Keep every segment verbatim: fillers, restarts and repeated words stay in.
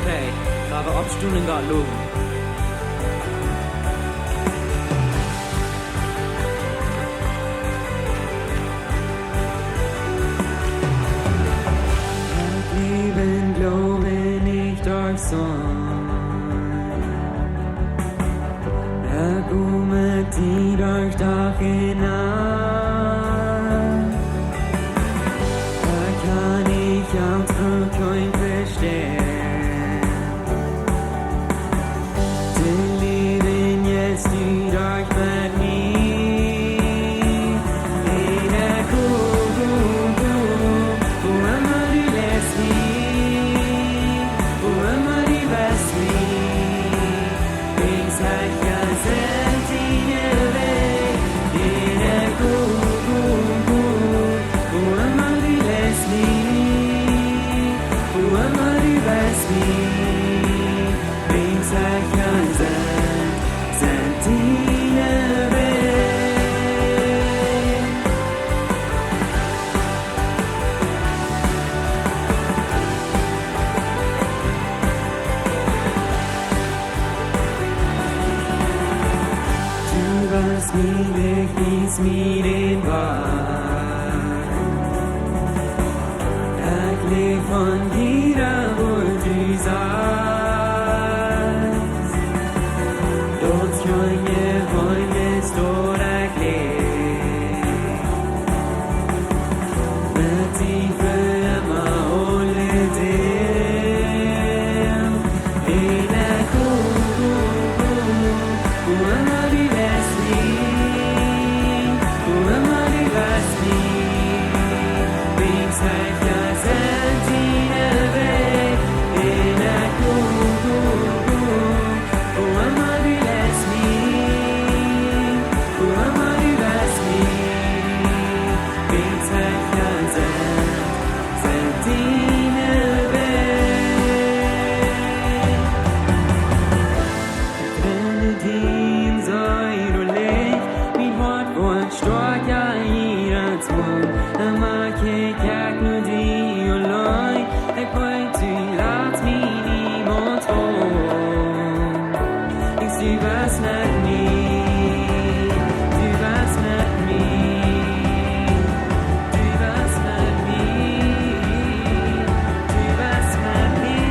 Dree, wan wie oppstonen un Gott lowen. Ekj läw em Gloowen, nich derch Seenen. Ekj go met die derch Dach un Nacht. Ekj kaun nich aundret aus kjeen Vestaunt. De Leew es du derch met mie. Un ekj go, go, go, wua emma du leist mie, wua emma du west mie. Wiels ekj sent diene Wajch, un ekj go, go, go, wua emma du leist mie, wua emma du west mie. Wiels ekj sent, sent diene Wajch. Du west mie, wiest mie dän Wajch. Ekj läw von die, wua du sajchst. Daut es kjeen Jeheinis, daut ekj läw met die fa emma aule Doag. Un ekj go, go, go, wua emma du leist mie, wua emma du west mie. Wiels ekj sent diene Wajch. Un ekj go, go, go, wua emma du leist mie, wua emma du west mie. Wiels ekj sent, sent diene Wajch. Ekj renne dien Saj, du Licht, mien Hoat woat stoakja jiedasmol. Dan moak ekj, ekj no die auleen. Ekj weet, du latst mie niemols faul. Wiels du best met mie, du best met mie, du best met mie, du best met mie.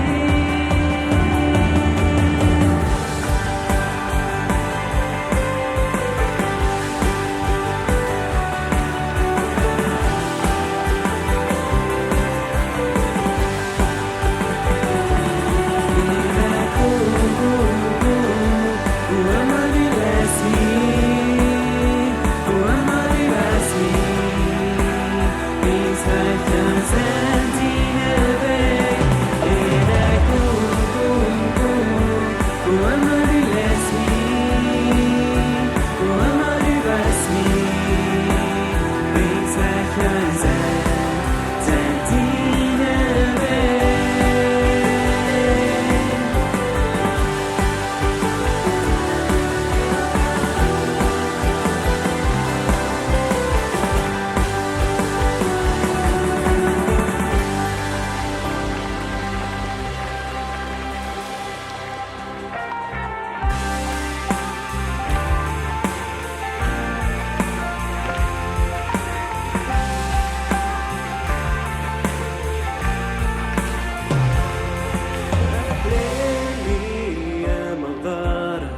Lej mie emma wada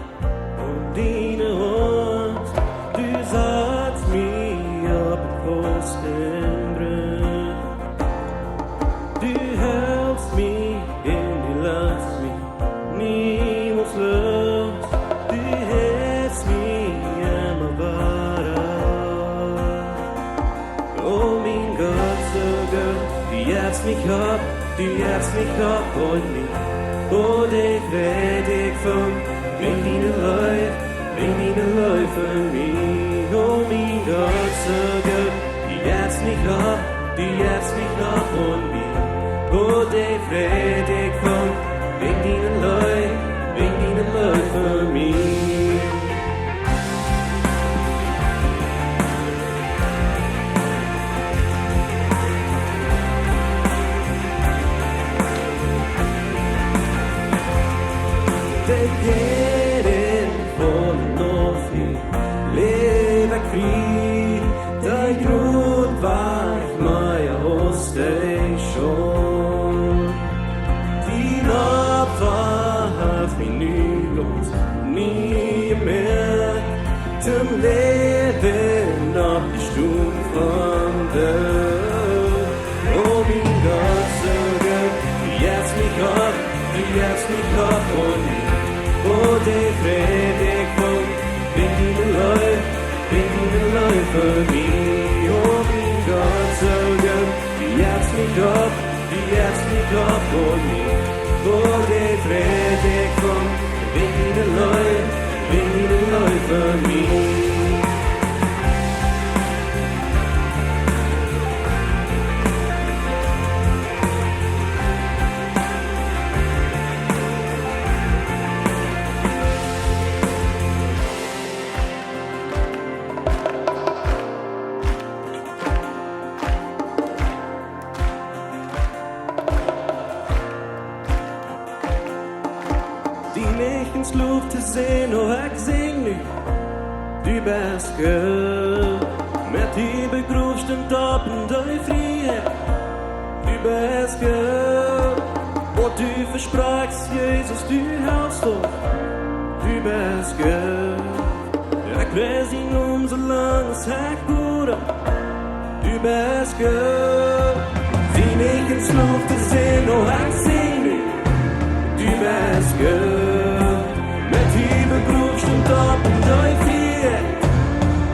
aun diene Haunt, du satst mie opp een fasten Grund. Du helst mie un du latst mie niemols loos, du helst mie emma wada. O mien Gott, soo goot, du jefst nich opp, du jefst nich opp aun mie. O, dee Freid, dee ekj funk wäajen diene Leew, wäajen diene Leew fa mie. O mien Gott, soo goot, du jefst nich opp, du jefst nich opp aun mie. O, dee Freid, dee ekj funk wäajen diene Leew, wäajen diene Leew fa mie. De Päden faulen auf mie, läw ekj frie, de Grund wajch mea aus de Schaund. Dien Opfa haft mie nu gaunz nie mea toom Läwen oppjestonen von doot. O mien Gott, soo goot, du jefst mie opp, du jefst mie opp un mie. O, de Fräd ekj funk, wäajen diene Leew, wäajen diene Leew fa mie. O mien Gott, soo goot, du jefst mie opp, du jefst mie opp un mie. O, de Fräd ekj funk, wäajen diene Leew, wäajen diene Leew fa mie. Dien eajnet Lof to seenen, o ekj sinj nu. Du best goot. Met die begroof stunt opp un dee frie. Du best goot. Waut du vesprakjst, Jesus, du helst doch. Du best goot. Ekj pries dienen Nomen soo lang aus ekj goa. Du best goot. Dien eajnet Lof to seenen, o ekj sinj nu. Du best goot. Met die begroof stunt opp un dee frie.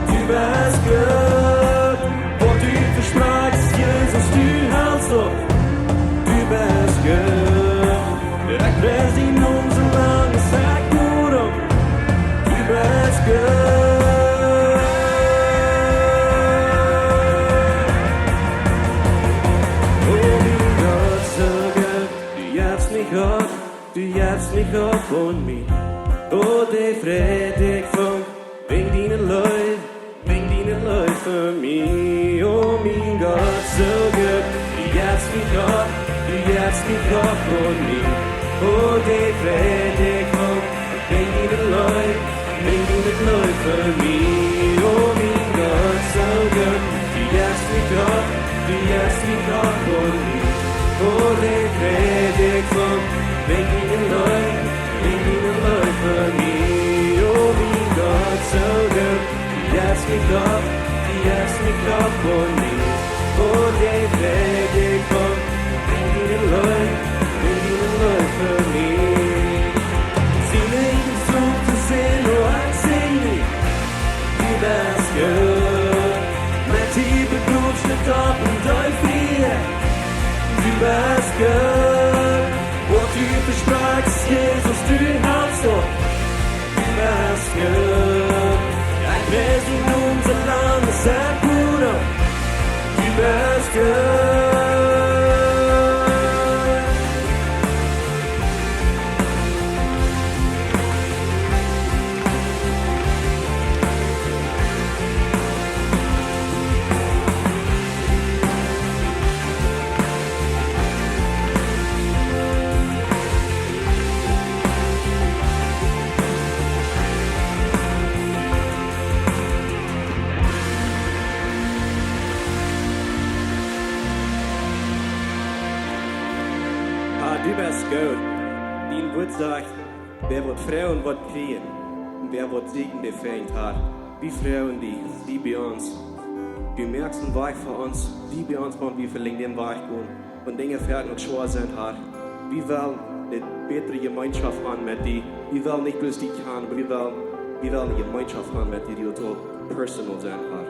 Du best goot. Waut du vesprakjst, Jesus, du helst doch. Du best goot. Ekj pries dienen Nomen soo lang aus ekj goa. Du best goot. O mien Gott, soo goot, du jefst mie opp, du jefst mie opp un mie. O, de Fräd ekj funk, wäajen diene Leew, wäajen diene Leew fa mie. O mien Gott, soo goot, du jefst mie opp, du jefst mie opp un mie. O, de Fräd ekj funk, wäajen diene Leew, wäajen diene Leew fa mie. O mien Gott, soo goot, du jefst mie opp, du jefst mie opp un mie. O, de Fräd ekj funk, wäajen diene Leew, wäajen diene Leew fa mie. O mien Gott, soo goot, du jefst mie opp, du jefst mie opp un mie. O, de Fräd ekj funk, wäajen diene Leew, wäajen diene Leew fa mie. Sien eajnet Lof to seenen, o ekj sinj nu. Du best goot. Met die begroof stunt opp un dee frie. Du best goot. Waut du vesprakjst, Jesus, du helst doch. Du best goot. Ekj pries dienen Nomen soo lang aus ekj goa. Du best goot. Har, du best goot. Dien Wuat sajcht, wäa woat froagen, woat kjrieen, un wäa woat sieekjen, dee finjt. Har, wie froagen die, sie bie ons. Du moakst een Wajch fa ons, sie bie ons, wan wie veleicht dän Wajch gonen, wan Dinja fa ons noch schwoa sent, Har. Wie wellen eene bätre Jemeenschoft haben met die. Wie wellen nich bloos die kjanen, oba wie wellen, wie wellen eene Jemeenschoft haben met die, dee soo personal sent, Har.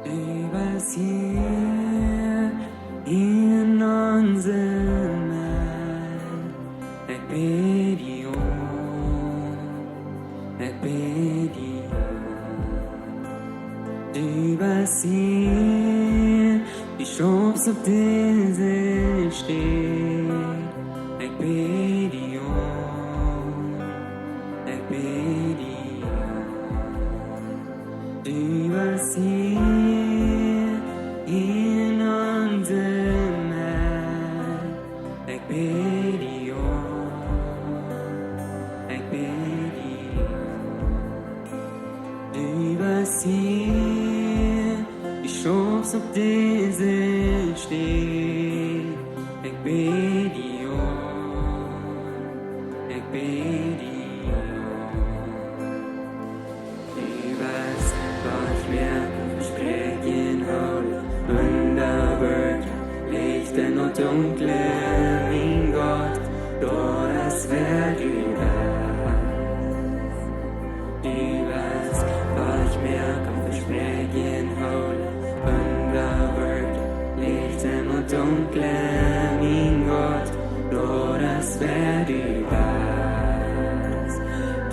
Du best hia en onse Medd. Ekj bäd die aun, ekj bäd die aun. Du best hia, du schaufst opp dise Bäd die aun, ekj bäd die aun. Du best, waut ekj moak, Vespräakjen hoolen, Wunda wirkjen, Licht en daut Dunkle, mien Gott, daut es wäa du best. Du best, waut ekj moak, Vespräakjen hoolen, Wunda wirkjen, Licht en daut Dunkle, mien Gott, daut es wäa du best.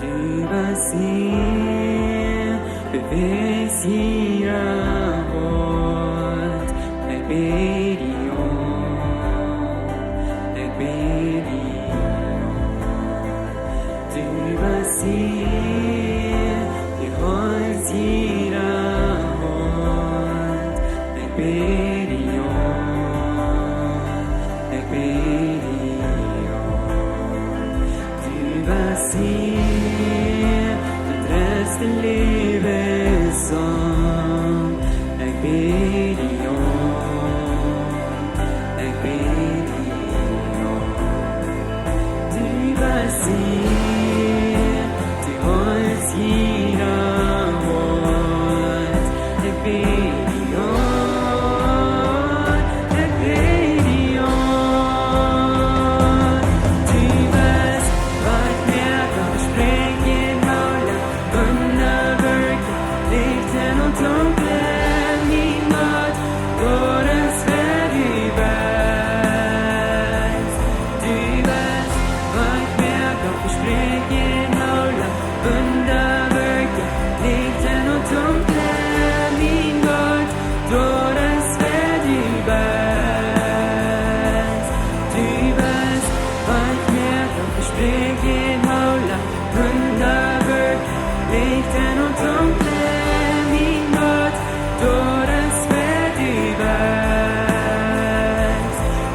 Du best hia, du best hia, Gott. Ekj bäd die aun, ekj bäd die aun. Du best hia, du holst jiede Haunt. Ekj bäd die aun, ekj bäd die aun. Du best hia, du drajchst de Läwenssaung. Ekj bäd die aun, ekj bäd die aun. Du best hia, du holst jiede Haunt. Ekj bäd die aun, ekj bäd die aun. Du best, waut ekj moak, Vespräakjen hoolen, Wunda wirkjen, Licht en daut Dunkle, mien Gott, daut es wäa du best. Du best, waut ekj moak, Vespräakjen hoolen, Wunda wirkjen, Licht en daut Dunkle, mien Gott, daut es wäa du best. Du best, waut ekj moak, Vespräakjen hoolen, Wunda wirkjen, Licht en daut Dunkle, mien Gott, daut es wäa du best.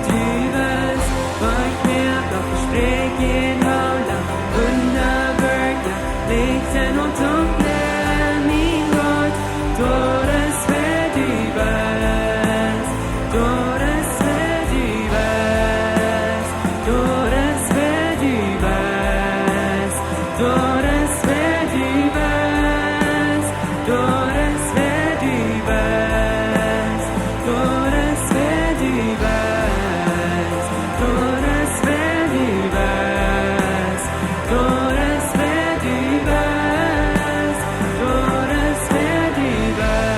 Du best, waut ekj moak, Vespräakjen hoolen, Wunda wirkjen, Licht en daut Dunkle, mien Gott, daut es wäa du best. Daut es wäa du best. Daut es wäa du best. Daut es wäa du best. Daut es wäa du best. Daut es wäa du best. Daut es wäa du best. Daut es wäa du best. Daut es wäa du best.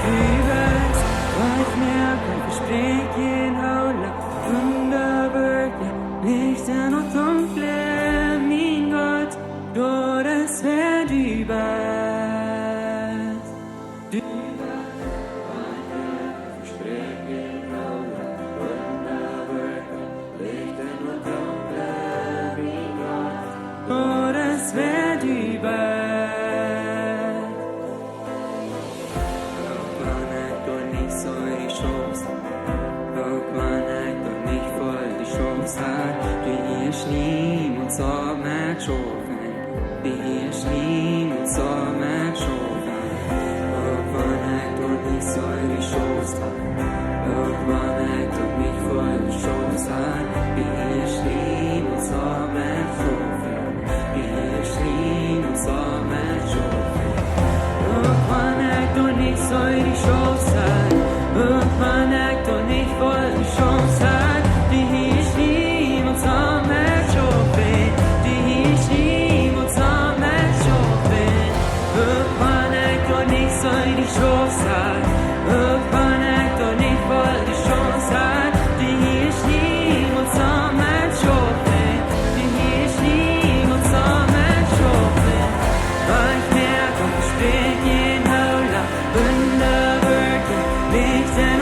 Du best, waut ekj moak, Vespräakjen hoolen, Wunda wirkjen, Licht en daut Dunkle, mien Gott, daut es wäa du best. Du best, waut ekj moak, Vespräakjen hoolen, Wunda wirkjen, Licht en daut Dunkle, mien Gott, daut es wäa du best. Uk wan ekj doa nich soo de Chance ha, uk wan ekj doa nich voll de Chance ha, du hieescht niemols opp met schaufen. Du hieescht niemols opp met schaufen. Uk wan ekj doa nich soo de Chance ha, uk wan ekj doa nich voll de Chance ha, du hieescht niemols opp met schaufen. Du hieescht niemols opp met schaufen. Uk wan ekj doa nich soo de Chance ha, uk wan ekj doa nich voll de Chance ha, du hieescht niemols opp met schaufen. Du hieescht niemols opp met schaufen. Uk wan ekj doa nich soo de Chance ha, uk wan ekj doa nich voll de Chance ha, du hieescht niemols opp met schaufen. Du hieescht niemols opp met schaufen. Waut ekj moak, Vespräakjen hoolen, Wunda wirkjen, Licht en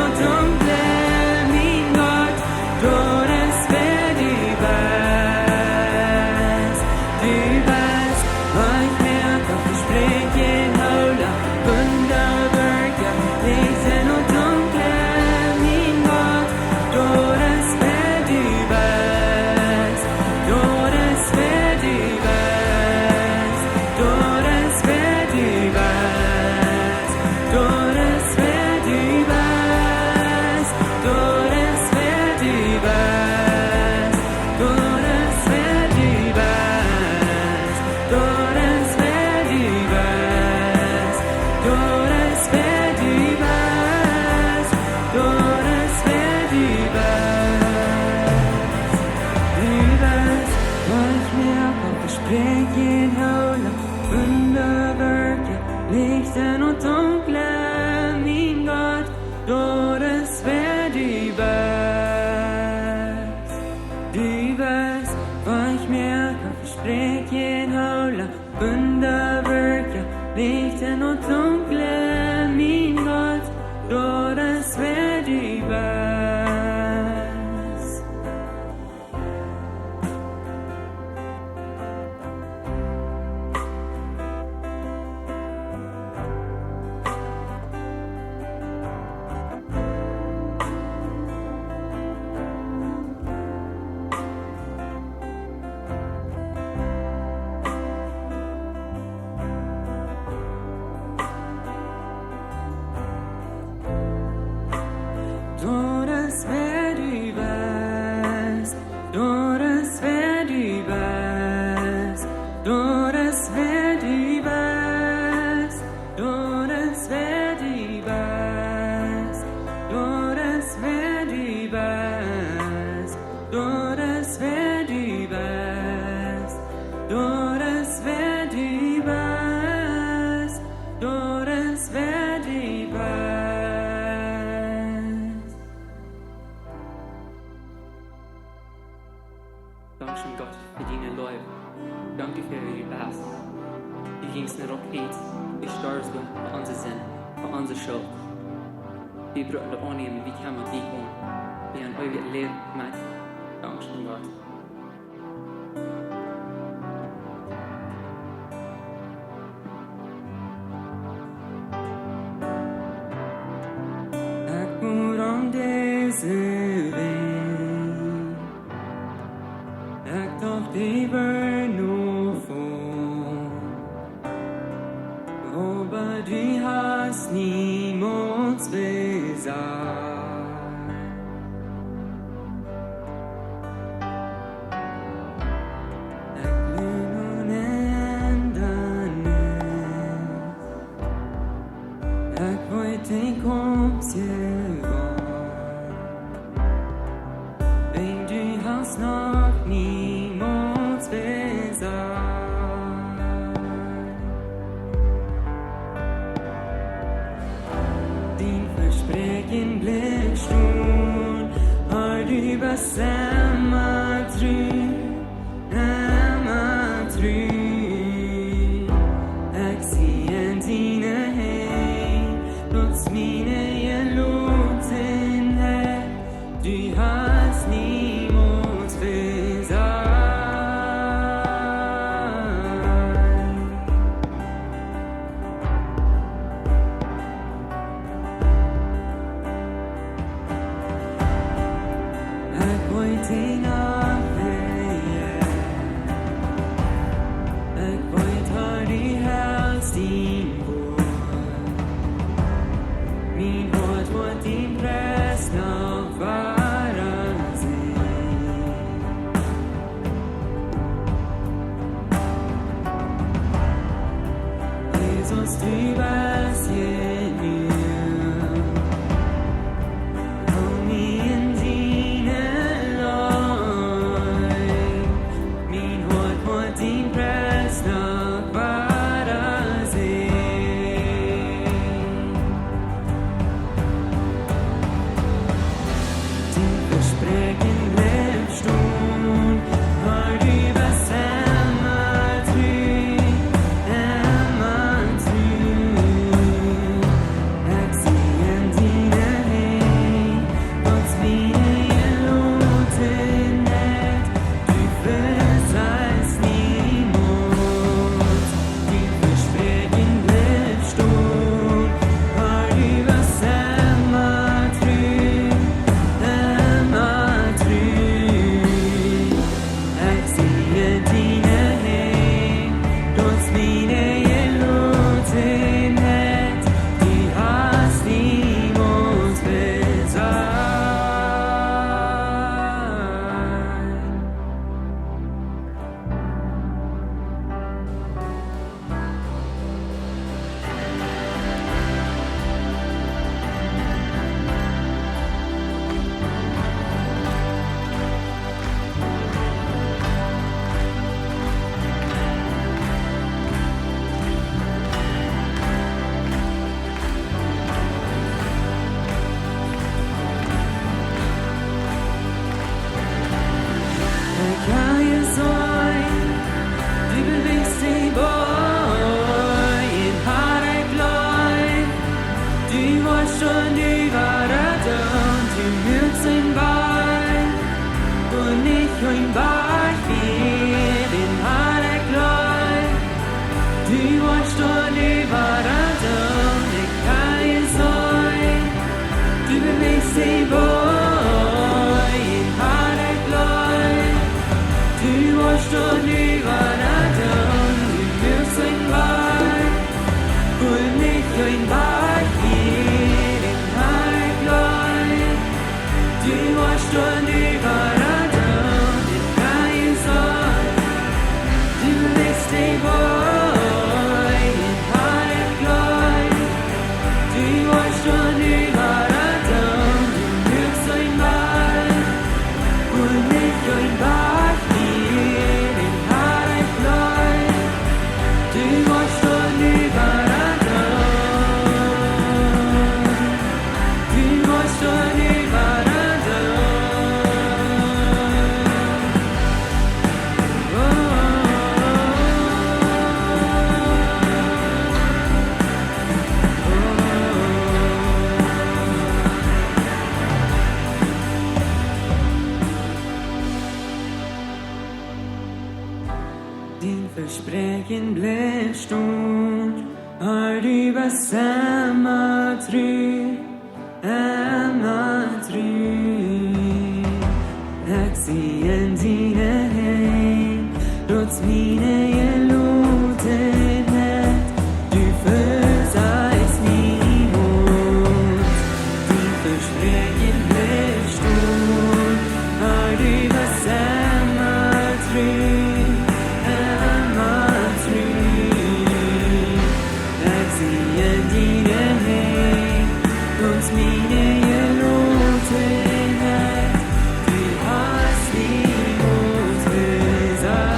Dankscheen, Gott, fa diene Leew. Dankscheen fa waut du best. Du jinjst no de Kjriez, du storfst fa onse Sind, fa onse Schult. Wie brucken daut aunnämen, wie kjennen met die gonen. Wie haben eewjet Läwen met die. Dankscheen, Gott. Ekj woa aun dise Welt, ekj docht, dee woat nu voll, oba du hast niemols vesajcht. Ekj leew nu en Dankscheen. Ekj weet, du kommst hia aun. Wiels du hast noch niemols vesajcht. Dien Vespräakjen blift stonen, Har, du best emma tru, emma tru. Ekj sie en diene Henj, bloos miene Jelotenheit, du hast niemols vesajcht. Ekj weet, dien Oppwäajen, ekj weet, Har, du helst mie. Mien Hoat woat dien Pries noch wada seenen. Jesus, du best hia nu. Hool mie en diene Leew. Mien Hoat woat dien Pries noch wada seenen. Dien Vespräakjen blift stonen, Har, du best emma tru, emma tru. Ekj sie en diene Henj, bloos miene Jelotenheit, du vesajchst niemols. Dien Vespräakjen blift stonen, Har, du best emma tru, emma tru. Ekj sie en diene Henj, bloos miene Jelotenheit, du hast niemols vesajcht. Ekj kaun die seenen, du best hia bie mie, Har, ekj jleew, du woascht daut nu wada doonen, du muakst een Wajch, wua nich een Wajch wia, Har, ekj jleew, du woascht daut nu wada doonen, ekj kaun die seenen, du best hia bie mie, Har, ekj jleew, du woascht daut nu wada doonen, du muakst een Wajch, wua nich een Wajch wia, Har, ekj jleew, du woascht daut nu wada doonen, ekj kaun die seenen, du best hia bie mie, Har, ekj jleew, du woascht daut nu wada doonen, du muakst een Wajch, wua nich een Wajch wia, Har, ekj jleew, du woascht daut nu wada doonen. Du woascht daut nu wada doonen. Versproaken blift stonen, Herr, du best emma tru, emma tru. Ekj sie en diene Henj, trotz miene Jelotenheit, du veseist niemols. Dien Vespräakjen blift stonen, Herr, du best emma tru, emma tru. Ekj sie en diene Henj, trotz miene Jelotenheit, du hast niemols veseist.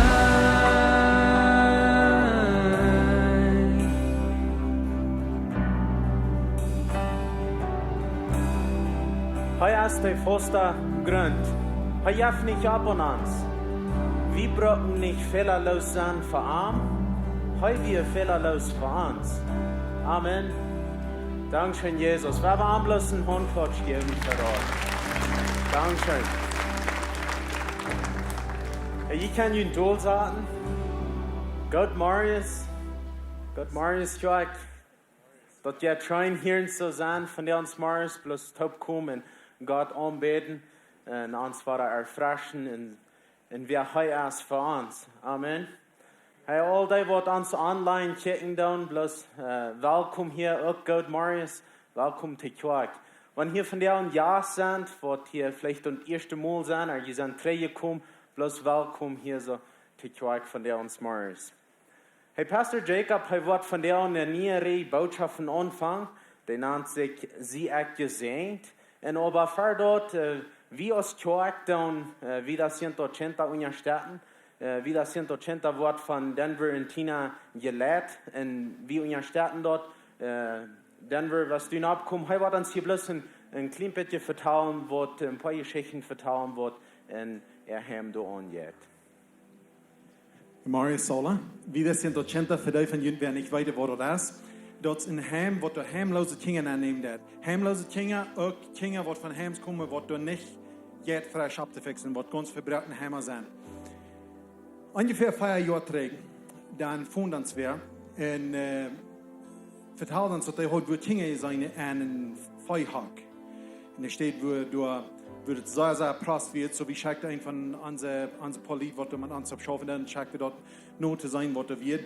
Hee es de fausta Grunt. Hee jeft nich opp aun ons. Wie bruken nich fälaloos sennen fa am. Hee wia fälaloos fa ons. Amen. Dankscheen, Jesus. Wie haben am bloos een Hauntklotsch jäwen fa daut. Dankscheen. Jie kjennen junt dolsaten. Gott Marius. Gott Marius, Kjoakj. Daut jie scheen hia soo sennen vondoag zemorjes, bloos toopkomen un Gott aunbäden un ons wada erfreschen un, un wäa hee es fa ons. Amen. Hey, aul dee waut ons online kjikjen doonen, bloos, äh, welkom hia uk, Gott Marius. Welkom to Kjoakj. Wan hia vondoag Jast sent, waut hia veleicht daut ieeschte Mol sent, ooda jie sent trigjjekomen, bloos welkom hia soo to Kjoakj vondoag zemorjes. Hey, Pastor Jacob, hee woat vondoag eene niee Rieej Bootschoften aunfangen. Dee nant sikj Sie ekj jesäajent. Un oba ver daut, äh, wie aus Kjoakj dan, äh, Vida ciento ochenta unjastetten. Äh, Vida ciento ochenta woat von Denver un Tina jeleit. Un wie unjastetten daut. Äh, Denver, waut du nokomen. Hee woat ons hia bloos een, een kjlien bät vetalen, woat een poa Jeschichten vetalen, waut en äa Heim doa aunjeit. Marius Sola, Vida ciento ochenta, fa dee von junt, wäa nich weet, waut daut es. Daut es een Heim, waut doa heimloose Kjinja aunnämen deit. Heimloose Kjinja, uk Kjinja, waut von Heims komen, waut doa nich jeit, fresch opptofixen, waut gaunz vebroakne Heima sent. Onjefäa vea Joa trigj, dan foond ons wäa, un, äh, vetald ons, daut hee haud wua Kjinja jeseenen en een Veehock. En de Städ, wua doa, wua daut sea, sea prasst wia, soo wie schekjten eent von onse, onse poa Lied, waut doa met ons opp schaufen, dan schekjten wie daut no to seenen, waut doa wia.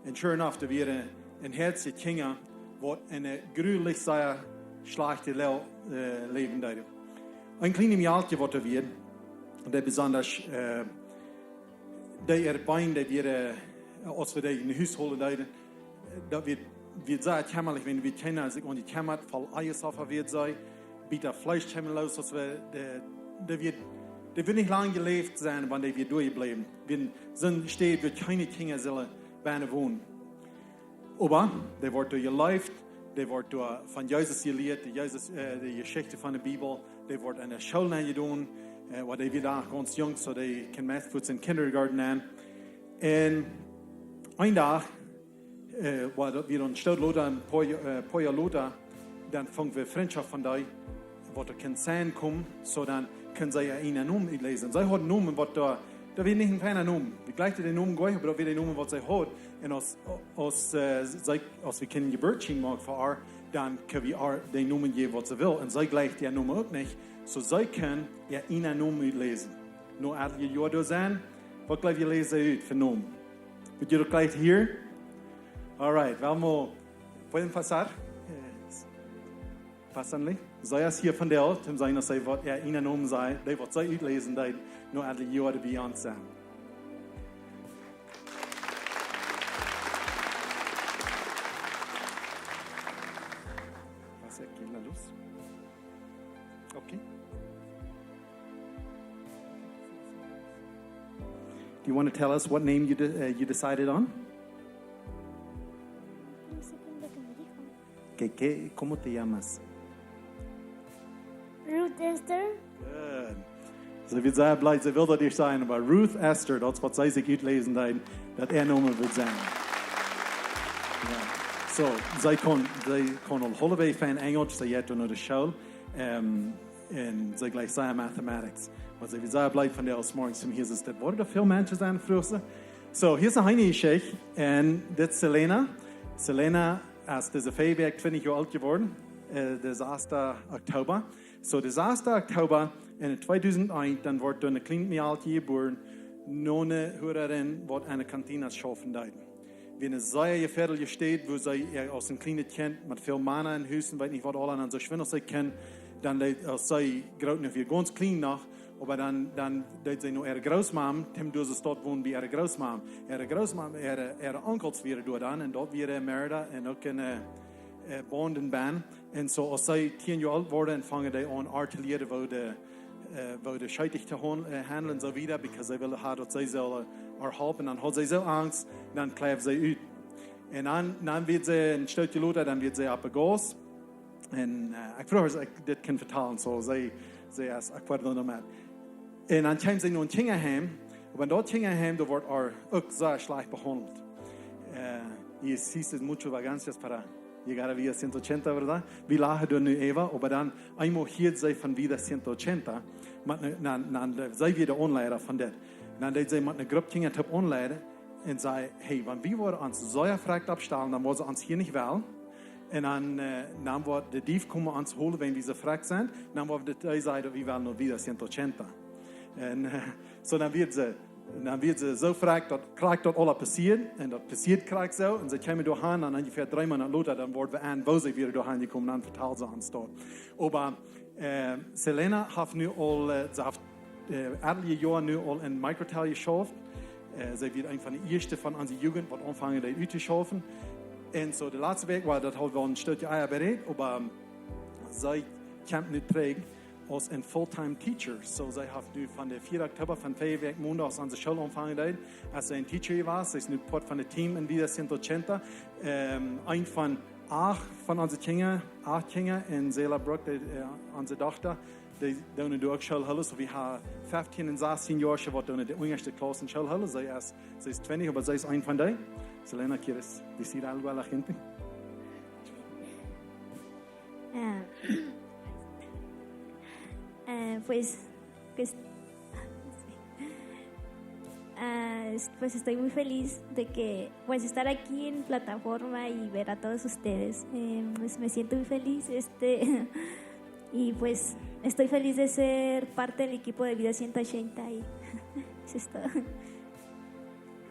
Un sure enough, doa wieren een Hoop Kjinja, waut en een grulich sea schlajchte Loag, äh, läwen deeden. Een kjlienet Mejalkje, waut doa wia, dee besonda, äh, dee äa Been, dee wia, äh, aus wie dee en Hus hoolen deeden, daut wia, wia sea kjemmalich, wan wie Kjinja sikj aun dee kjemmat, voll Eia soffa wia see, bät Fleesch kjeem loos, aus wie, dee, dee wia, dee wia nich lang jeläft sennen, wan dee wia doa jebläwen. Wan soon Städ, wua kjeene Kjinja sullen bennen wonen. Oba dee wort doa jeleeft, dee wort doa von Jesus jelieet, de Jesus, äh, de Jeschicht von de Bibel, dee wort en de School nenjedonen, äh, wiels dee wia dan gaunz junk, soo dee kunn meist fuaz en Kindergarten nenn. Un een Dach, äh, wiels daut wia dan stoot lota, een poa Jo-, äh, poa Joa lota, dan fungen wie Frintschoft von dee, waut doa kunn sennen komen, soo dan kunn see äa eenen Nomen utläsen. See haud een Nomen, waut doa, daut wia nich een feina Nomen. Wie jlikjten dän Nomen goanich, oba daut wia de Nomen, waut see haud. Un aus, aus, äh, see, aus wie kunnen Jeburtsschienen moaken fa äa, dan kunn wie äa dän Nomen jäwen, waut see well. Un see jlikjt äa Nomen uk nich, soo see kunn äa eenen Nomen utläsen. No atelje Joa doa sennen, waut jleew jie, läst see ut fa Nomen? Woat jie daut jlikj hieren? All right, well, mol, pueden pasar? Yes. Passen, Lee? See es hia vondoag, om to seenen, aus see waut äa eenen Nomen sajcht, dee waut see utläsen deed, no atelje Joa bie ons sennen. Was es, geht los? Okay. Do you want to tell us what name you de-, uh, you decided on? ¿Qué, qué, cómo te llamas? Ruth Esther. Good. See wia sea blij, see wull daut nich sajen, oba Ruth Esther, daut es waut see sikj utläsen deed, daut äa Nomen wudd sennen. Jo. Soo, see kaun, see kaun aul haulfwäajes fein Enjlisch, see jeit no de School, ähm, un see jlikjt sea Mathematics. Oba see wia sea blij vondoag zemorjes, om hia to sennen. Woaren doa väl Menschen sennen, fruach see? So, hia es noch eene Jeschicht. Un dit es Selena. Selena es dise Februar twintich Joa oolt jeworden. Äh, de sasta Oktoba. So, de sasta Oktoba en tweedusent eent, dan wort doa een kjlien Mejalkje jebuaren, no eene Huarin, waut aun de Kantinas schaufen deed. Wia eene sea jefäadelje Städ, wua see äa aus een kjlienet Kjint met väl Mana em Hus un weet nich waut aula, un dan soo schwind aus see kunn, dan deed, aus see groot noch wia, gaunz kjlien noch, oba dan, dan deed see no äare Grootmam, Tim, doa es daut wonen bie äare Grootmam. Äare Grootmam, äare, äare Onkels wieren doa dan, un daut wieren Merida un uk een, äh, äh, Bond un Ben. Un so, aus see tieen Joa oolt worden, fungen dee aun, ar to lieren, woo de, äh, woo de Scheeticht to han-, äh, handlen, soo wieda, because see wullen haben, daut see sullen ar halpen. Dan haud see soo Angst, dan kjleef see ut. Un dan, dan wort see een Stootje lota, dan wort see opp de Gauss. Un, äh, ekj froag, aus ekj dit kaun vetalen, so see, see es acuerdo doamet. Un dan kjeem see no een Kjinjaheim, oba en daut Kjinjaheim, doa wort ar uk sea schlajcht behaundelt. Äh, y hiciste mucho vagancias para llegar a Vida ciento ochenta, ¿verdad? Wie lachen doa nu äwa, oba dan, eemol hieed see von Vida ciento ochenta, met ne, dan, dan, äh, see wia de Aunleida von dit. Dan deed see met eene Grupp Kjinja toop aunleiden un säd: "Hey, wan wie woaren ons soo frakjt oppstalen, dan woaren see ons hia nich wellen. Un dan, äh, dan woat de Dief komen ons holen, wan wie soo frakjt sent. Dan woat de Dief sajen, daut wie wellen no Vida ciento ochenta." Un, äh, so dan wort see, dan wort see soo frakjt, daut krakjt daut aula passieed. Un daut passieed krakjt soo. Un see kjeemen doa han, un onjefäa dree Moonat lota, dan worden wie en, woo see wia doa han jekomen, dan vetald see ons daut. Oba, äh, Selena haft nu aul, äh, see haft, äh, eenje Joa nu aul en Microtel jeschauft. Äh, see wia eent von de ieeschte von onse Jugend, waut aunfungen deed uttoschaufen. Un so, de latste Wäakj wia, daut haud wie een Stootje ea berät, oba see kjemt nu trigj aus een full-time teacher. So, see haft nu von de vieede Oktoba, von vea Wäakj Mondach, aus onse School aunfungen deed, aus see een Teacher wia. See es nu Poat von daut Team en Vida ciento ochenta. Ähm, eent von acht von onse Kjinja, acht Kjinja, un Sela Brook, de, äh, onse Dochta, dee doonen doa uk School hoolen. So, wie haben feftieen un sastieen Joa, waut doonen de unjaste Klauss School hoolen. See es, see es twintich, oba see es eent von dee. Selena, ¿quieres decir algo a la gente? Ah, ah, pues, pues, ah, es- pues estoy muy feliz de que, pues, estar aquí en plataforma y ver a todos ustedes. Eh, pues me siento muy feliz, este, y pues estoy feliz de ser parte del equipo de Vida ciento ochenta y eso es todo.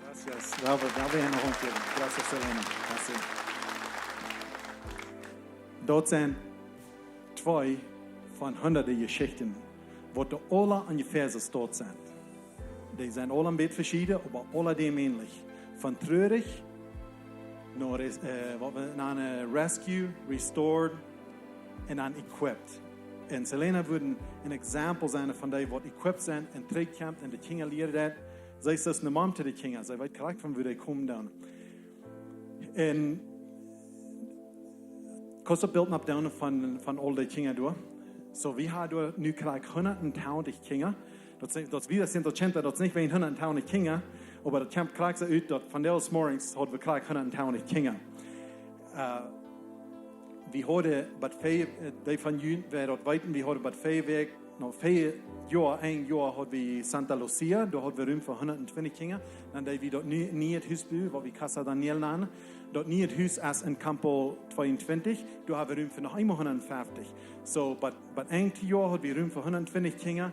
Gracias. Bravo, bravo, Hannah Holmfeld. Gracias, Selena. Gracias. Daut sent twee von hunderte Jeschichten, waut doa aula onjefäa soo sent. Dee sent aula een bät veschieden, oba aula dee ähnlich. Von truarich, no res-, äh, waut wie nanen rescue, restored, un dan equipped. Un Selena wudd een example sennen von dee, waut equipped sent un trigj kjemt un de Kjinja lieren daut. See es eene Mom to de Kjinja, see weet krakjt von wua dee komen dan. Un kaust daut Bilt oppdoonen von, von aul dee Kjinja doa. So, wie haben doa nu krakjt hundat twintich Kjinja. Daut sent, daut wia ciento ochenta, daut es nich wäajen hundat twintich Kjinja, oba daut kjemt krakjt soo ut, daut von dee Morjes haud wie krakjt hundat twintich Kjinja. Äh, wie hauden bie vea, äh, dee von junt, wäa daut weeten, wie hauden bie vea Wäakj, no, vea Joa, een Joa haud wie Santa Lucia, doa haud wie Rum fa hundat twintich Kjinja. Dan deed wie daut nie-, niee Hus buen, waut wie Casa Daniel nanen. Daut niee Hus es en Campo tweeuntwintich, doa haben wie Rum fa noch eemol hundat feftich. So, bie, bie een Joa haud wie Rum fa hundat twintich Kjinja.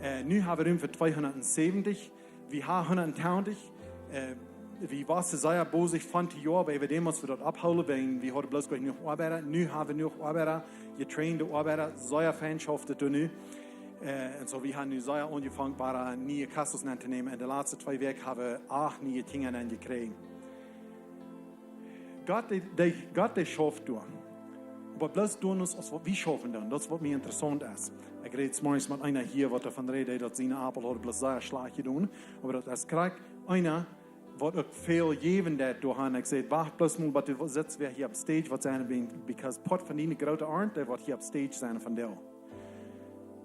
Äh, nu haben wie Rum fa tweehundat säwentich. Wie haben hundat twintich. Äh, wie wieren sea bosich von daut Joa, wiels wie doamols fa daut ophoolen, wiels wie hauden bloos nich jenuach Oabeida. Nu haben wie jenuach Oabeida, jetrainde Oabeida, sea fein schauft daut nu. Äh, un so, wie haben nu sea aunjefongen, een poa niee Casas auntonämen. En de latste twee Wäakj haben wie acht niee Kjinja aunjekjräajen. Gott, dee, dee, Gott, dee schauft doa. Oba bloos doonen aus, aus waut wie schaufen doonen. Daut es waut mie interessaunt es. Ekj räd zemorjes met eena hia, waut doavon räd, daut siene Aupel haud bloos sea schlajcht jedonen. Oba daut es krakjt eena, waut uk väl jäwen deed doa han. Ekj säd: "Wacht bloos mol, bat du sitst wäa hia opp stage woat sennen, because Poat von diene groote Arnt, dee woat hia opp stage sennen von dee."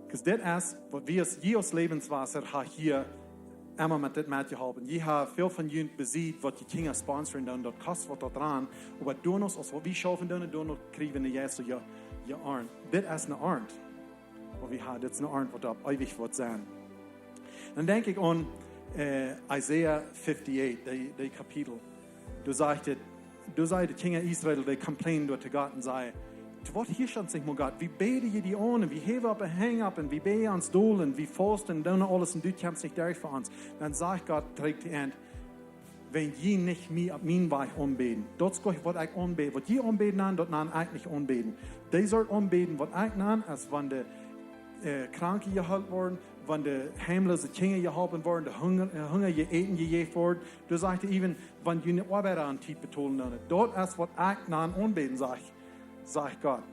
'Cause dit es waut wie aus, jie aus Lebenswasser haben hia emma met dit metjeholpen. Jie haben väl von junt besied, waut jie Kjinja sponsoren doonen, daut kost waut daut aun. Oba doonen aus, aus waut wie schaufen doonen, doonen kjrie wie ne Jeist, jo, jo, Arnt. Dit es ne Arnt. Waut wie haben, dit es ne Arnt, waut opp eewich woat sennen. Dan denkj ekj aun, Äh, Isaiah fifty-eight, de, de Kapitel. Du sajcht et, du sajcht de Kjinja Israel, dee complainen doa to Gott un sajen: "Waut hia stand sich mo Gott? Wie bäden die aun un wie häwen opp de Henj opp un wie bäden ons dol un wie fausten un doonen aules un du kjemst nich derch fa ons." Dan sajcht Gott trigj to an: "Wan jie nich mie opp mien Wajch aunbäden." Daut es goanich waut ekj aunbäd. Waut jie aunbäden, daut nan ekj nich aunbäden. Dee Sort aunbäden waut ekj nan, es wan de, äh, Kranke jeheelt woaren, wan de heimloose Kjinja jeholpen woaren, de Hunga, äh, Hungrje Äten jejäft woat. Du sajchst even, wan june Oabeida aun Tiet betolen doonen. Daut es waut ekj nan aunbäden, sajcht, sajcht Gott.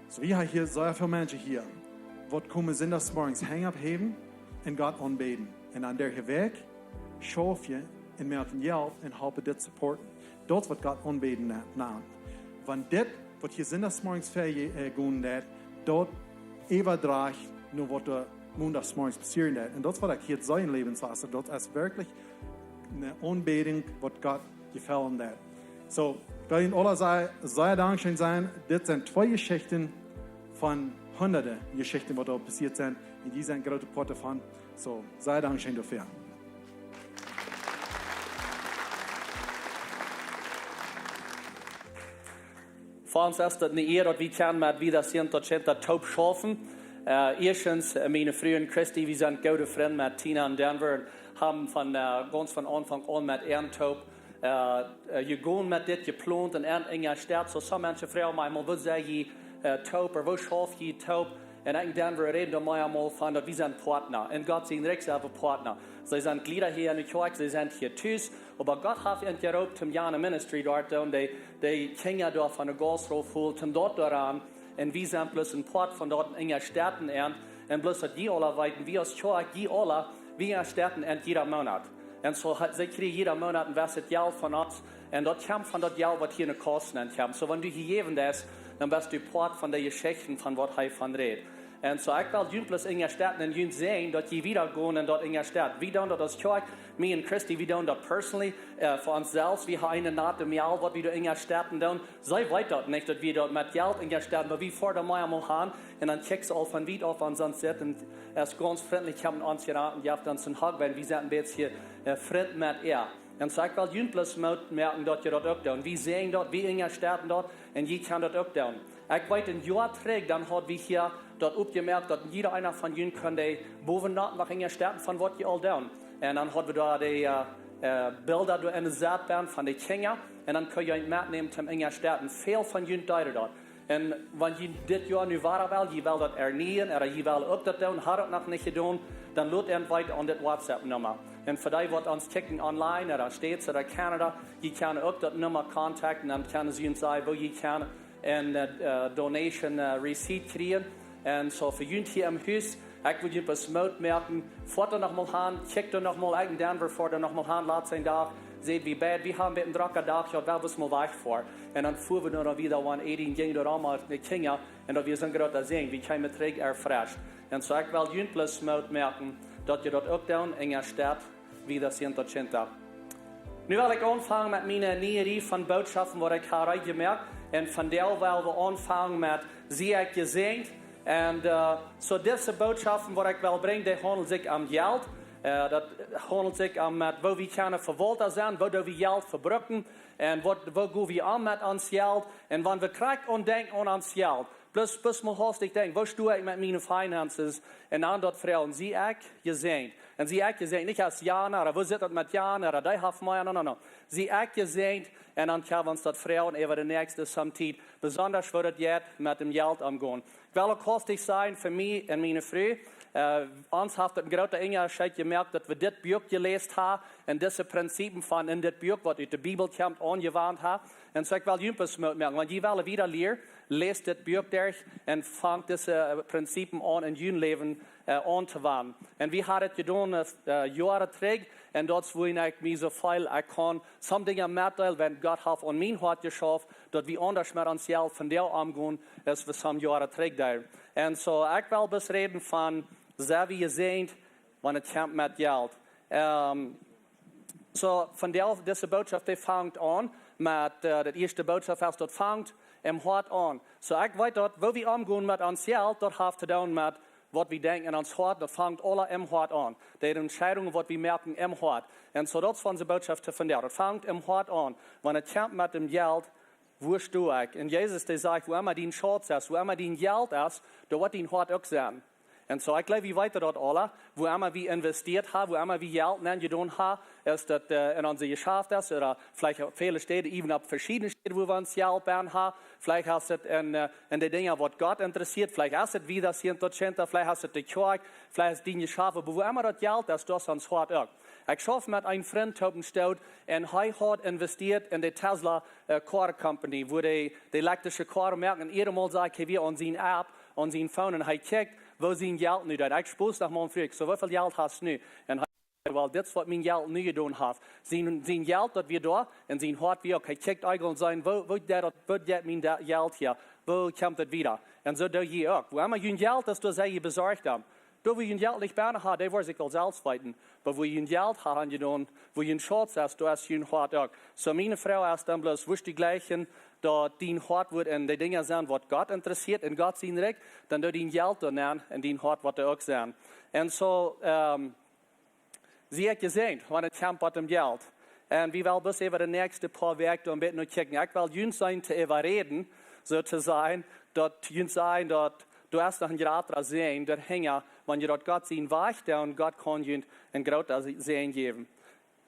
Soo, wie haben hia sea väl Menschen hia, waut komen Sindachsmorjes Henj opphäwen un Gott aunbäden. Un aun dee Wäaj schaufen un moaken Jelt un halpen dit supporten. Daut es waut Gott aunbäden na-, nant. Wan dit, waut hia Sindachsmorjes ver je, äh, gonen deit, daut äwadrajcht no waut doa Mondachsmorjes passieren deit. Un daut es waut ekj hia saj en Läwenswota. Daut es werkjlich eene Aunbädunk waut Gott jefaulen deit. Soo, ekj well junt aula sea, sea dankscheen sajen. Dit sent twee Jeschichten von hunderte Jeschichten waut doa passieet sent. Un jie sent een groota Poat doavon. Soo, sea dankscheen doafäa. Fa ons es daut eene Ea, daut wie kjennen met Vida Ciento Ochenta toop schaufen. Äh, ieeschtens, äh, miene Fru un Christy, wie sent goode Frind met Tina un Denver un haben von, äh, gaunz von Aunfank aun met an toop, äh, äh, jegonen met dit, jeplont un an engagiert. Soo, some Menschen froagen mie mol: "Woo sie jie, äh, toop, ooda woo schauf jie toop?" Un ekj un Denver räden doa mau emol von daut wie sent Partner. Un Gott sien Rikj sent wie Partner. See sent Jlieda hia en de Kjoakj, see sent hia tus. Oba Gott haft an jeroopt toom jane Ministry doa, un dee, dee Kjinja doa von de Gausruf holen, toom doa doaraun. Un wie sent bloos een Poat von daut un engagieren an. Un bloos daut jie aula weeten, wie aus Kjoakj, jie aula, wie engagieren an jieda Moonat. Un soo ha-, see kjrieen jieda Moonat een bät Jelt von ons. Un daut kjemt von daut Jelt waut hia en de Kos nenn kjemt. Soo, wan du hia jäwen deist, dan best du Poat von de Jeschichten von waut hee von rät. Un soo, ekj well junt bloos engagieren un junt sajen daut jie wieda gonen un daut engagieren. Wie doonen daut aus Kjoakj, mie un Christy, wie doonen daut personally, äh, fa ons selfst. Wie haben eene nette Mejal waut wie doa engagieren doonen. See weet daut nich, daut wie daut met Jelt engagieren, oba wie foaren mau emol han un dan kjikjt see aul von wiet auf aun ons sitten un es gaunz frintlich, haben ons jeraden, jeft ons een Hug, wan wie sent een bät, äh, Frind met äa. Un soo, ekj well junt bloos Moot moaken daut jie daut uk doonen. Wie sajen daut, wie engagieren daut un jie kjennen daut uk doonen. Ekj weet, een Joa trigj, dan haud wie hia daut oppjemoakt, daut jieda eena von junt kunn dee bowen noch engagieren von waut jie aul doonen. Un dan haud wie doa dee, äh, äh, Bilda doa en de Sautbahn von de Kjinja. Un dan kunn jie metnämen toom engagieren. Väl von junt deeden daut. Un wan jie dit Joa nu wada well, jie well daut ernieen, ooda jie well uk daut doonen, ha daut noch nich jedonen, dan lot an weeten aun dit WhatsApp-Numma. Un fa dee waut ons kjikjen online, ooda States, ooda Canada, jie kjennen uk daut Numma contacten, dan kjennen see junt sajen woo jie kjennen een, äh, äh, donation, äh, receipt kjrieen. Un soo fa junt hia em Hus, ekj well junt bloos Moot moaken, foat doa noch mol han, kjikjt doa noch mol, ekj un Denver foaren doa noch mol han, latsten Dach, säd wie beid, wie haben een bät een drocka Dach, jo, well wie mol wajch foaren. Un dan foaren wie doa wieda, wan Edi un Jing doa aula met de Kjinja, un daut wia soon groota Säajen, wie kjeemen trigj erfresch. Un soo, ekj well junt bloos Moot moaken, daut jie daut uk doonen, engagieren, Vida Ciento Ochenta. Nu well ekj aunfangen met miene niee Rieej von Bootschoften waut ekj ha reed jemoakt. Un vondoag well wie aunfangen met Sie ekj jesäajent. Un, äh, soo dise Bootschoften waut ekj well brinjen, dee haundelt sikj om Jelt. Äh, daut haundelt sikj om met woo wie kjennen Vewaulta sennen, woo doo wie Jelt vebruken un waut, woo go wie om met ons Jelt. Un wan wie krakjt aun denkjen aun ons Jelt, bloos, bloos mol haustich denkjen, woo sto ekj met miene finances? Un dan daut froagen: Sie ekj jesäajent? Un sie ekj jesäajent, nich aus Jana, ooda woo sitt daut met Jana, ooda dee haft mea, no, no, no. Sie ekj jesäajent? Un dan kjenn wie ons daut froagen äwa de näakjste some Tiet, besonda woo daut jeit met däm Jelt omgonen. Ekj well uk haustich sajen, fa mie un miene Fru, äh, ons haft daut een groota Unjascheet jemoakt daut wie dit Buak jeläst haben un dise Prinzipien von en dit Buak, waut ut de Bibel kjemt, aunjewant haben. Un soo, ekj well junt bloos Moot moaken, wan jie wellen wieda lieren, läst dit Buak derch un fangt dise, äh, Prinzipien aun en jun Läwen, äh, auntowennen. Un wie haben daut jedonen, äh, äh, Joaren trigj, un daut es wuarom ekj mie soo feel, ekj kaun some Dinja metdeelen, waut Gott haft aun mien Hoat jeschauft, daut wie aundasch met ons Jelt vondoag omgonen, aus wie some Joaren trigj deeden. Un soo, ekj well bloos räden von, Sie ekj jesäajent, wan et kjemt met Jelt. Ähm, soo, vondoag, dise Bootschoft, dee fangt aun met, äh, daut ieeschte Bootschoft es, daut fangt em Hoat aun. Soo, ekj weet daut, woo wie omgonen met ons Jelt, daut haft to doonen met Waut wie denkjen en ons Hoat, daut fangt aula em Hoat aun. De Entscheidungen, waut wie moaken em Hoat. Un soo daut es onse Botschaft to vondoag. Daut fangt em Hoat aun. Wan et kjemt met däm Jelt, wua sto ekj? Un Jesus, dee sajcht, wua emma dien Schauz es, wua emma dien Jelt es, doa woat dien Hoat uk sennen. Un soo, ekj jleew, wie weeten daut aula, wua emma wie investiert haben, wua emma wie Jelt nenjedonen haben, es daut äh, en onse Jeschaft es, ooda veleicht opp väle Städen, even opp veschiedne Städen, wua wie ons Jelt benen haben, veleicht es et en, äh, en de Dinja, waut Gott interessieet, veleicht es et wada Scientocenter, veleicht es et de Kjoakj, veleicht es et dien Jeschaft, oba wua emma daut Jelt es, doa es ons Hoat uk. Ekj schauf met een Frint opp een Stoot un hee haud investiert en de Tesla äh, Car Company, wua dee, dee elektrische Car moakt. Un eenmol sach ekj, hee wia aun sien App, aun sien Phone, un hee kjikjt, woo sien Jelt nu deit. Ekj spoos noch mol froag, soo, woo väl Jelt hast nu? Un hee säd, well, dit es waut mien Jelt nu jedonen haft. Sien, sien Jelt, daut wia doa, un sien Hoat wia uk. Hee kjikjt eejentlich un säd, woo, woo deit daut, woo deit mien Da-, Jelt hia? Woo kjemt daut wada? Un soo doo jie uk. Wua emma jun Jelt es, doa sent jie besorcht om. Doa wua jun Jelt nich benen haben, dee woaren sikj aul selfst weeten. Oba wua jun Jelt haben jedonen, wua jun Schauz es, doa es jun Hoat uk. Soo, miene Froag es dan bloos, wurscht du jleichen, daut dien Hoat woat en de Dinja sennen, waut Gott interessieet, en Gott sien Rikj, dan doo dien Jelt doa nenn un dien Hoat woat doa uk sennen. Un soo, ähm, sie ekj jesäajent, wan et kjemt waut om Jelt. Un wie wellen bloos äwa de näakjste poa Wäakj doa een bät no kjikjen. Ekj well junt sennen to äwaräden, soo to sajen, daut junt sajen, daut du hast noch een jratra Säajen doahinja, wan jie daut Gott sien Wajch doonen, Gott kaun junt een groota Säajen jäwen.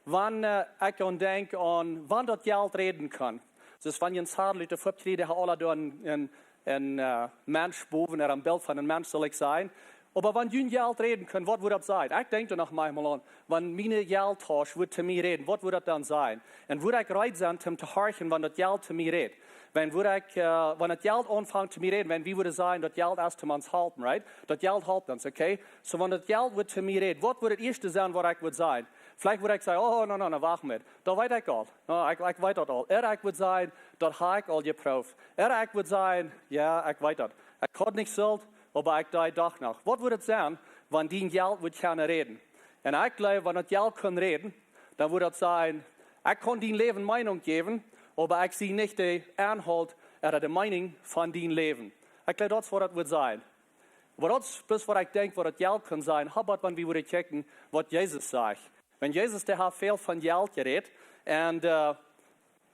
Wan äh, ekj aun denkj aun, wan daut Jelt räden kaun. Soo aus wan jie een Zadel ut de Fupp kjrieen, dee haben aula doa een, een, een äh, Mensch bowen, ooda een Bilt von een Mensch, saul ekj sajen. Oba wan jun Jelt räden kaun, waut wudd daut sennen? Ekj denkj doa noch maunchmol aun, wan miene Jelttausch wudd to mie räden, waut wudd daut dan sennen? Un wudd ekj reed sennen, om to horchen, wan daut Jelt to mie rät? Wan wudd ekj, äh, wan daut Jelt aunfangt to mie räden, wan wie wudden sajen, daut Jelt es om ons to halpen, right? Daut Jelt halpt ons, okay? Soo, wan daut Jelt wudd to mie räden, waut wudd daut ieeschte sennen, waut ekj wudd sajen? Veleicht wudd ekj sajen, oh, no, no, no, wacht mau. Daut weet ekj aul. No, ekj, ekj weet daut aul. Ooda ekj wudd sajen, daut hab ekj aul jeprooft. Ooda ekj wudd sajen, jo, ekj weet daut. Ekj haud nich sult, oba ekj deed doch noch. Waut wudd et sennen, wan dien Jelt wudd kjennen räden? Un ekj jleew, wan daut Jelt kunn räden, dan wudd daut sennen, ekj kaun dien Läwen Meenunk jäwen, oba ekj sie nich de Enholt ooda de Meenunk von dien Läwen. Ekj jleew, daut es waut daut wudd sennen. Oba daut es bloos waut ekj denkj, waut daut Jelt kaun sennen. How about wan wie wudden kjikjen, waut Jesus sajcht? Wan Jesus, dee haft väl von Jelt jerät. Un äh,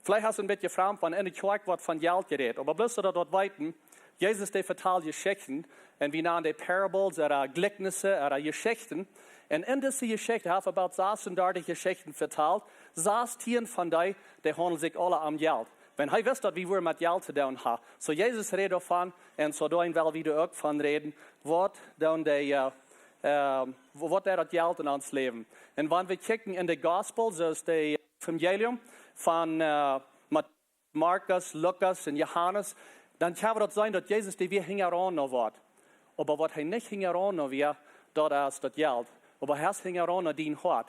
veleicht es et een bät framd, wan en de Kjoakj woat von Jelt jerät. Oba bloos daut jie daut weeten, Jesus, dee vetalt Jeschichten. Un wie nanen dee Parables, ooda Jlikjnisse, ooda Jeschichten. Un en dise Jeschicht, hee haft about sasundartich Jeschichten vetalt. Sastieen von dee, dee haundlen sikj aula om Jelt. Wan hee wist, daut wie wudden met Jelt to doonen haben. Soo Jesus rät doavon, un soo doonen well wie doa uk von räden, waut dan de, äh, äh, waut deit daut Jelt en ons Läwen. Un wan wie kjikjen en de Gospel, soo aus de Evangelium von äh, Mat-, Markus, Lukas un Johanes, dan kjenn wie daut seenen, daut Jesus, dee wia hinjaraun no waut. Oba waut hee nich hinjaraun no wia, daut es daut Jelt. Oba hee es hinjaraun no dien Hoat.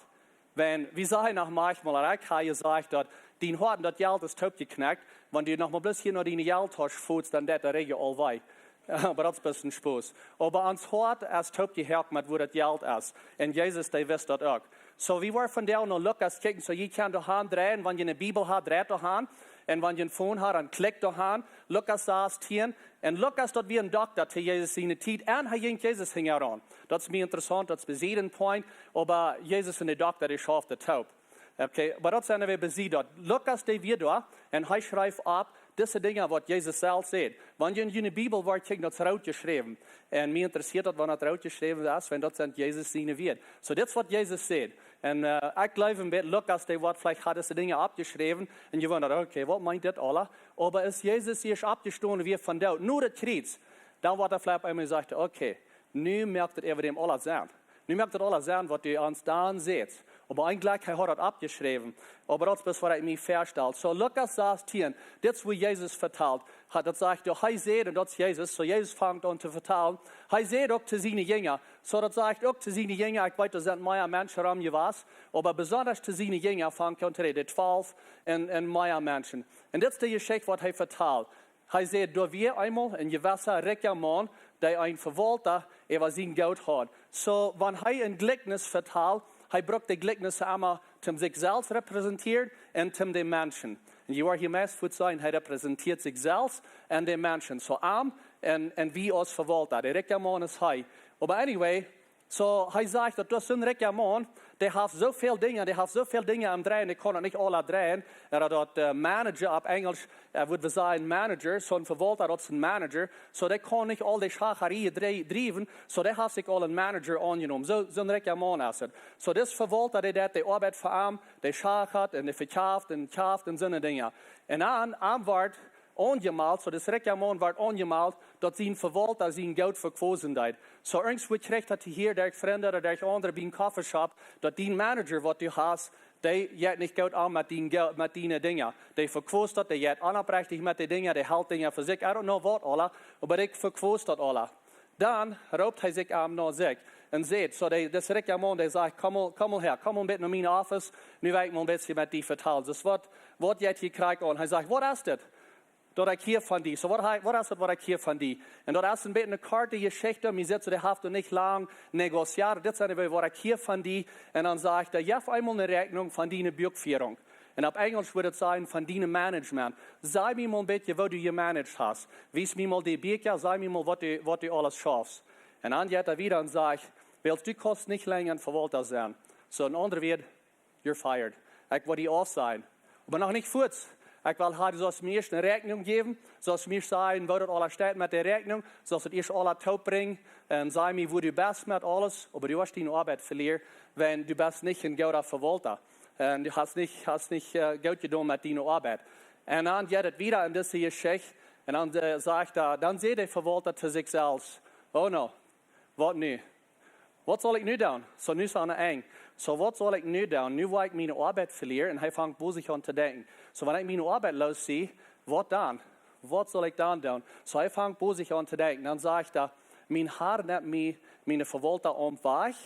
Wan, wie sajen noch maunchmol, ekj hab jesajcht, daut dien Hoat un daut Jelt es toopjekjnekjt. Wan du noch mau bloos hia no diene Jelttausch footst, dan deit de Rigj aul wee. Oba daut es bloos een Spos. Oba ons Hoat es toopjehoakt met wua daut Jelt es. Un Jesus, dee wist daut uk. Soo, wie woaren vondoag no Lukas kjikjen, soo jie kjennen doa han dreien, wan jie ne Bibel haben, dreit doa han. Un wan jie een Phone haben, dan klikjt doa han. Lukas sastieen. Un Lukas, daut wia een Dokta to Jesus siene Tiet. Un hee jinkj Jesus hinjaraun. Daut es mie interessaunt, daut es bie sienen Point, oba Jesus un de Dokta, dee schauften toop. Okay, oba daut sent wie bie daut. Lukas, dee wia doa, un hee schreef opp dise Dinja, waut Jesus selfst säd. Wan jie en june Bibel woaren kjikjen, daut es root jeschräwen. Un mie interesseet daut, wan daut root jeschräwen es, wiels daut sent Jesus siene Wieed. Soo, dit es waut Jesus säd. Un äh, ekj jleew, een bät Lukas, dee woat veleicht haud dise Dinja oppjeschräwen. Un jie wundren, okay, waut meent dit aula? Oba aus Jesus ieescht oppjestonen wia von doot, no daut Kjriez, dan woat hee veleicht eemol sajen, okay, nu moakt et äwa däm aula Senn. Nu moakt et aula Senn, waut du ons dan sätst. Oba eejentlich, hee haud daut oppjeschräwen. Oba daut es waut ekj mie väastal. Soo, Lukas sastieen, dit es wua Jesus vetalt. Hee, daut sajcht, jo, hee säd, un daut es Jesus, soo Jesus fangt aun to vetalen. Hee säd uk to siene Jinja, soo daut sajcht uk to siene Jinja, ekj weet, doa sent mea Menschen rom jewast, oba besonda to siene Jinja fangt hee aun to räden, de twalf un, un mea Menschen. Un dit es de Jeschicht, waut hee vetalt. Hee säd, doa wia eemol een jewessa rikja Maun, dee een Vewaulta äwa sien Goot haud. Soo, wan hee een Jlikjnis vetalt, hee brukt de Jlikjnisse emma, om sikj selfst repräsentieren un om de Menschen. Un jie woaren hia meist fuaz seenen, hee repräsentieet sikj selfst un de Menschen. Soo, am un, un wie aus Vewaulta. De rikja Maun es hee. Oba anyway, so hee sajcht daut doa es een rikja Maun, dee haft soo väl Dinja, dee haft soo väl Dinja aum dreien, dee kaun daut nich aula dreien. Ooda daut, äh, Manager opp Enjelsch, äh, wudd wie sajen Manager, soon Vewaulta, daut es een Manager. So dee kaun nich aul dee Schacharie dree-, driewen, so dee haft sikj aul een Manager aunjenomen. Soo, soon rikja Maun es et. So dis Vewaulta, dee deit de Oabeit fa am, dee schachat un dee vekjeft un kjeft un soone Dinja. Un dan, am woat aunjemalt, so dis rikja Maun woat aunjemalt, daut sien Vewaulta sien Goot vekwosen deed. So irjentwua kjricht daut hia derch Frind ooda derch aundre bie een Coffeeshop, daut dien Manager, waut du hast, dee jeit nich goot om met dien Goot, met diene Dinja. Dee vekwost daut, dee jeit onopprechtich met de Dinja, dee helt Dinja fa sikj. I don't know waut aula, oba dee vekwost daut aula. Dan roopt hee sikj am no sikj un sajcht, so dee, dis rikja Maun, dee sajcht: "Komm mol, komm mol häa, komm mol met no miene Office, nu well ekj mol een bät met die vetalen." So waut, waut jeit hia krakjt aun? Hee sajcht: "Waut es dit, daut ekj hia von die? So waut hee, waut es daut, waut ekj hia von die?" Un daut es een bät eene korte Jeschicht, mie sitt soo, dee haft doa nich lang negociado. "Dit es waut ekj hia von die." Un dan sajcht hee: "Jeff mie mol eene Rakjnunk von diene Buakfieunk." Un opp Enjelsch wudd et sajen: "Von diene Management. Saj mie mol een bät, waut du jemanagt hast. Wies mie mol dee Bieekja, saj mie mol, waut du, waut du aules schaufst." Un dan jeit hee wieda un sajcht: "Wiels du kaust nich lenja een Vewaulta sennen. So, en aundre Wieed, you're fired. Ekj woa die aufsajen. Oba noch nich fuaz. Ekj well hia, soo aus mie ieescht eene Rakjnunk jäwen, soo aus mie sajen, woo daut aules steit met de Rakjnunk, soo aus daut ieescht aules toopbrinjen, un saj mie, woo du best met aules, oba du woascht diene Oabeit velieren, wiels du best nich een gooda Vewaulta. Un du hast nich, hast nich, äh, goot jedonen met diene Oabeit." Un dan jeit et wieda en dise Jeschicht, un dan, äh, sajcht hee, dan säd de Vewaulta to sikj selfst: "Oh no, waut nu? Waut saul ekj nu doonen? So, nu es et aun daut Enj. So, waut saul ekj nu doonen? Nu woa ekj miene Oabeit velieren." Un hee fangt bosich aun to denkjen: "So, wan ekj miene Oabeit loos sie, waut dan? Waut saul ekj dan doonen?" So, hee fangt bosich aun to denkjen. Dan sajcht hee: "Mien Har nemt mie miene Vewaulta Aumt wajch.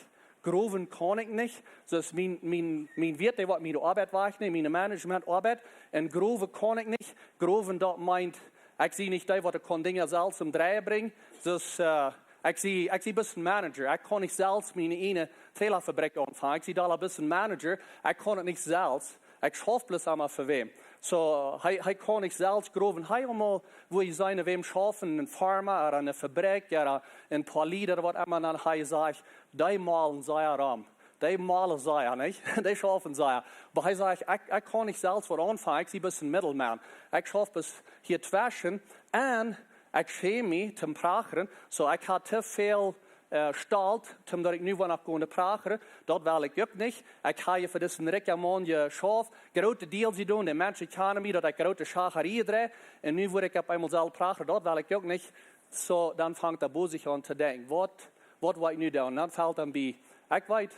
Growen kaun ekj nich. Soo mien, mien, mien Wieet, dee woat miene Oabeit wajchnämen, miene Management Oabeit. Un growen kaun ekj nich. Growen, daut meent, ekj sie nich dee, waut kaun Dinja selfst em Dreien brinjen. Soo, äh, ekj sie, ekj sie bloos een Manager. Ekj kaun nich selfst miene ieejne Trailerfabrikj aunfangen. Ekj sie doa bloos een Manager. Ekj kaun et nich selfst. Ekj schauf bloos emma fa wäm." So, hee, hee kaun nich selfst growen. Hee emol, woo hee siene wäm schaufen, een Farma ooda eene Fabrikj ooda een Polit ooda waut emma, dan hee sajcht: "Dee malen sea rom. Dee malen sea, nich? Dee schaufen sea." Oba hee sajcht: "Ekj, ekj kaun nich selfst waut aunfangen. Ekj sie bloos een Middelmaun. Ekj schauf bloos hia tweschen. Un ekj schäm mie toom prachren. So, ekj hab too väl, äh, Stolt, toom daut ekj nu woa no gonen prachren. Daut well ekj uk nich. Ekj hab hia fa disen rikjen Maun jeschauft, groote Deals jedonen, de Menschen kjanen mie, daut ekj groote Schacharie drieej. Un nu woa ekj opp eemol selfst prachren. Daut well ekj uk nich." So, dan fangt hee bosich aun to denkjen: "Waut, waut woa ekj nu doonen?" Dan felt am bie: "Ekj weet,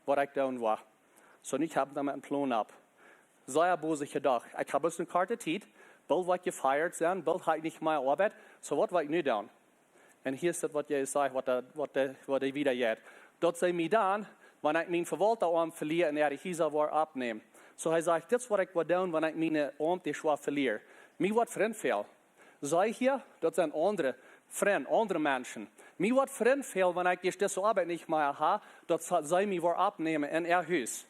waut ekj doonen woa. So, nu hab ekj doa een Plon opp." Sea bosich jedocht: "Ekj hab bloos eene korte Tiet, boolt woa ekj jefiat sennen, boolt hab ekj nich mea Oabeit. So, waut woa ekj nu doonen?" Un hia es daut, waut Jesus sajcht, waut hee, waut hee, waut hee wieda jeit: "Daut see mie dan, wan ekj miene Vewaulta Aumt velia, en äare Hiesa woaren oppnämen." So, hee sajcht: "Dit es, waut ekj woa doonen, wan ekj miene Aumt, dee ekj woa velieren. Mie woat Frind fälen. See hia, daut sent aundre Frind, aundre Menschen. Mie woat Frind fälen, wan ekj ieescht dise Oabeit nich mea hab, daut see, see mie woaren oppnämen en äa Hus.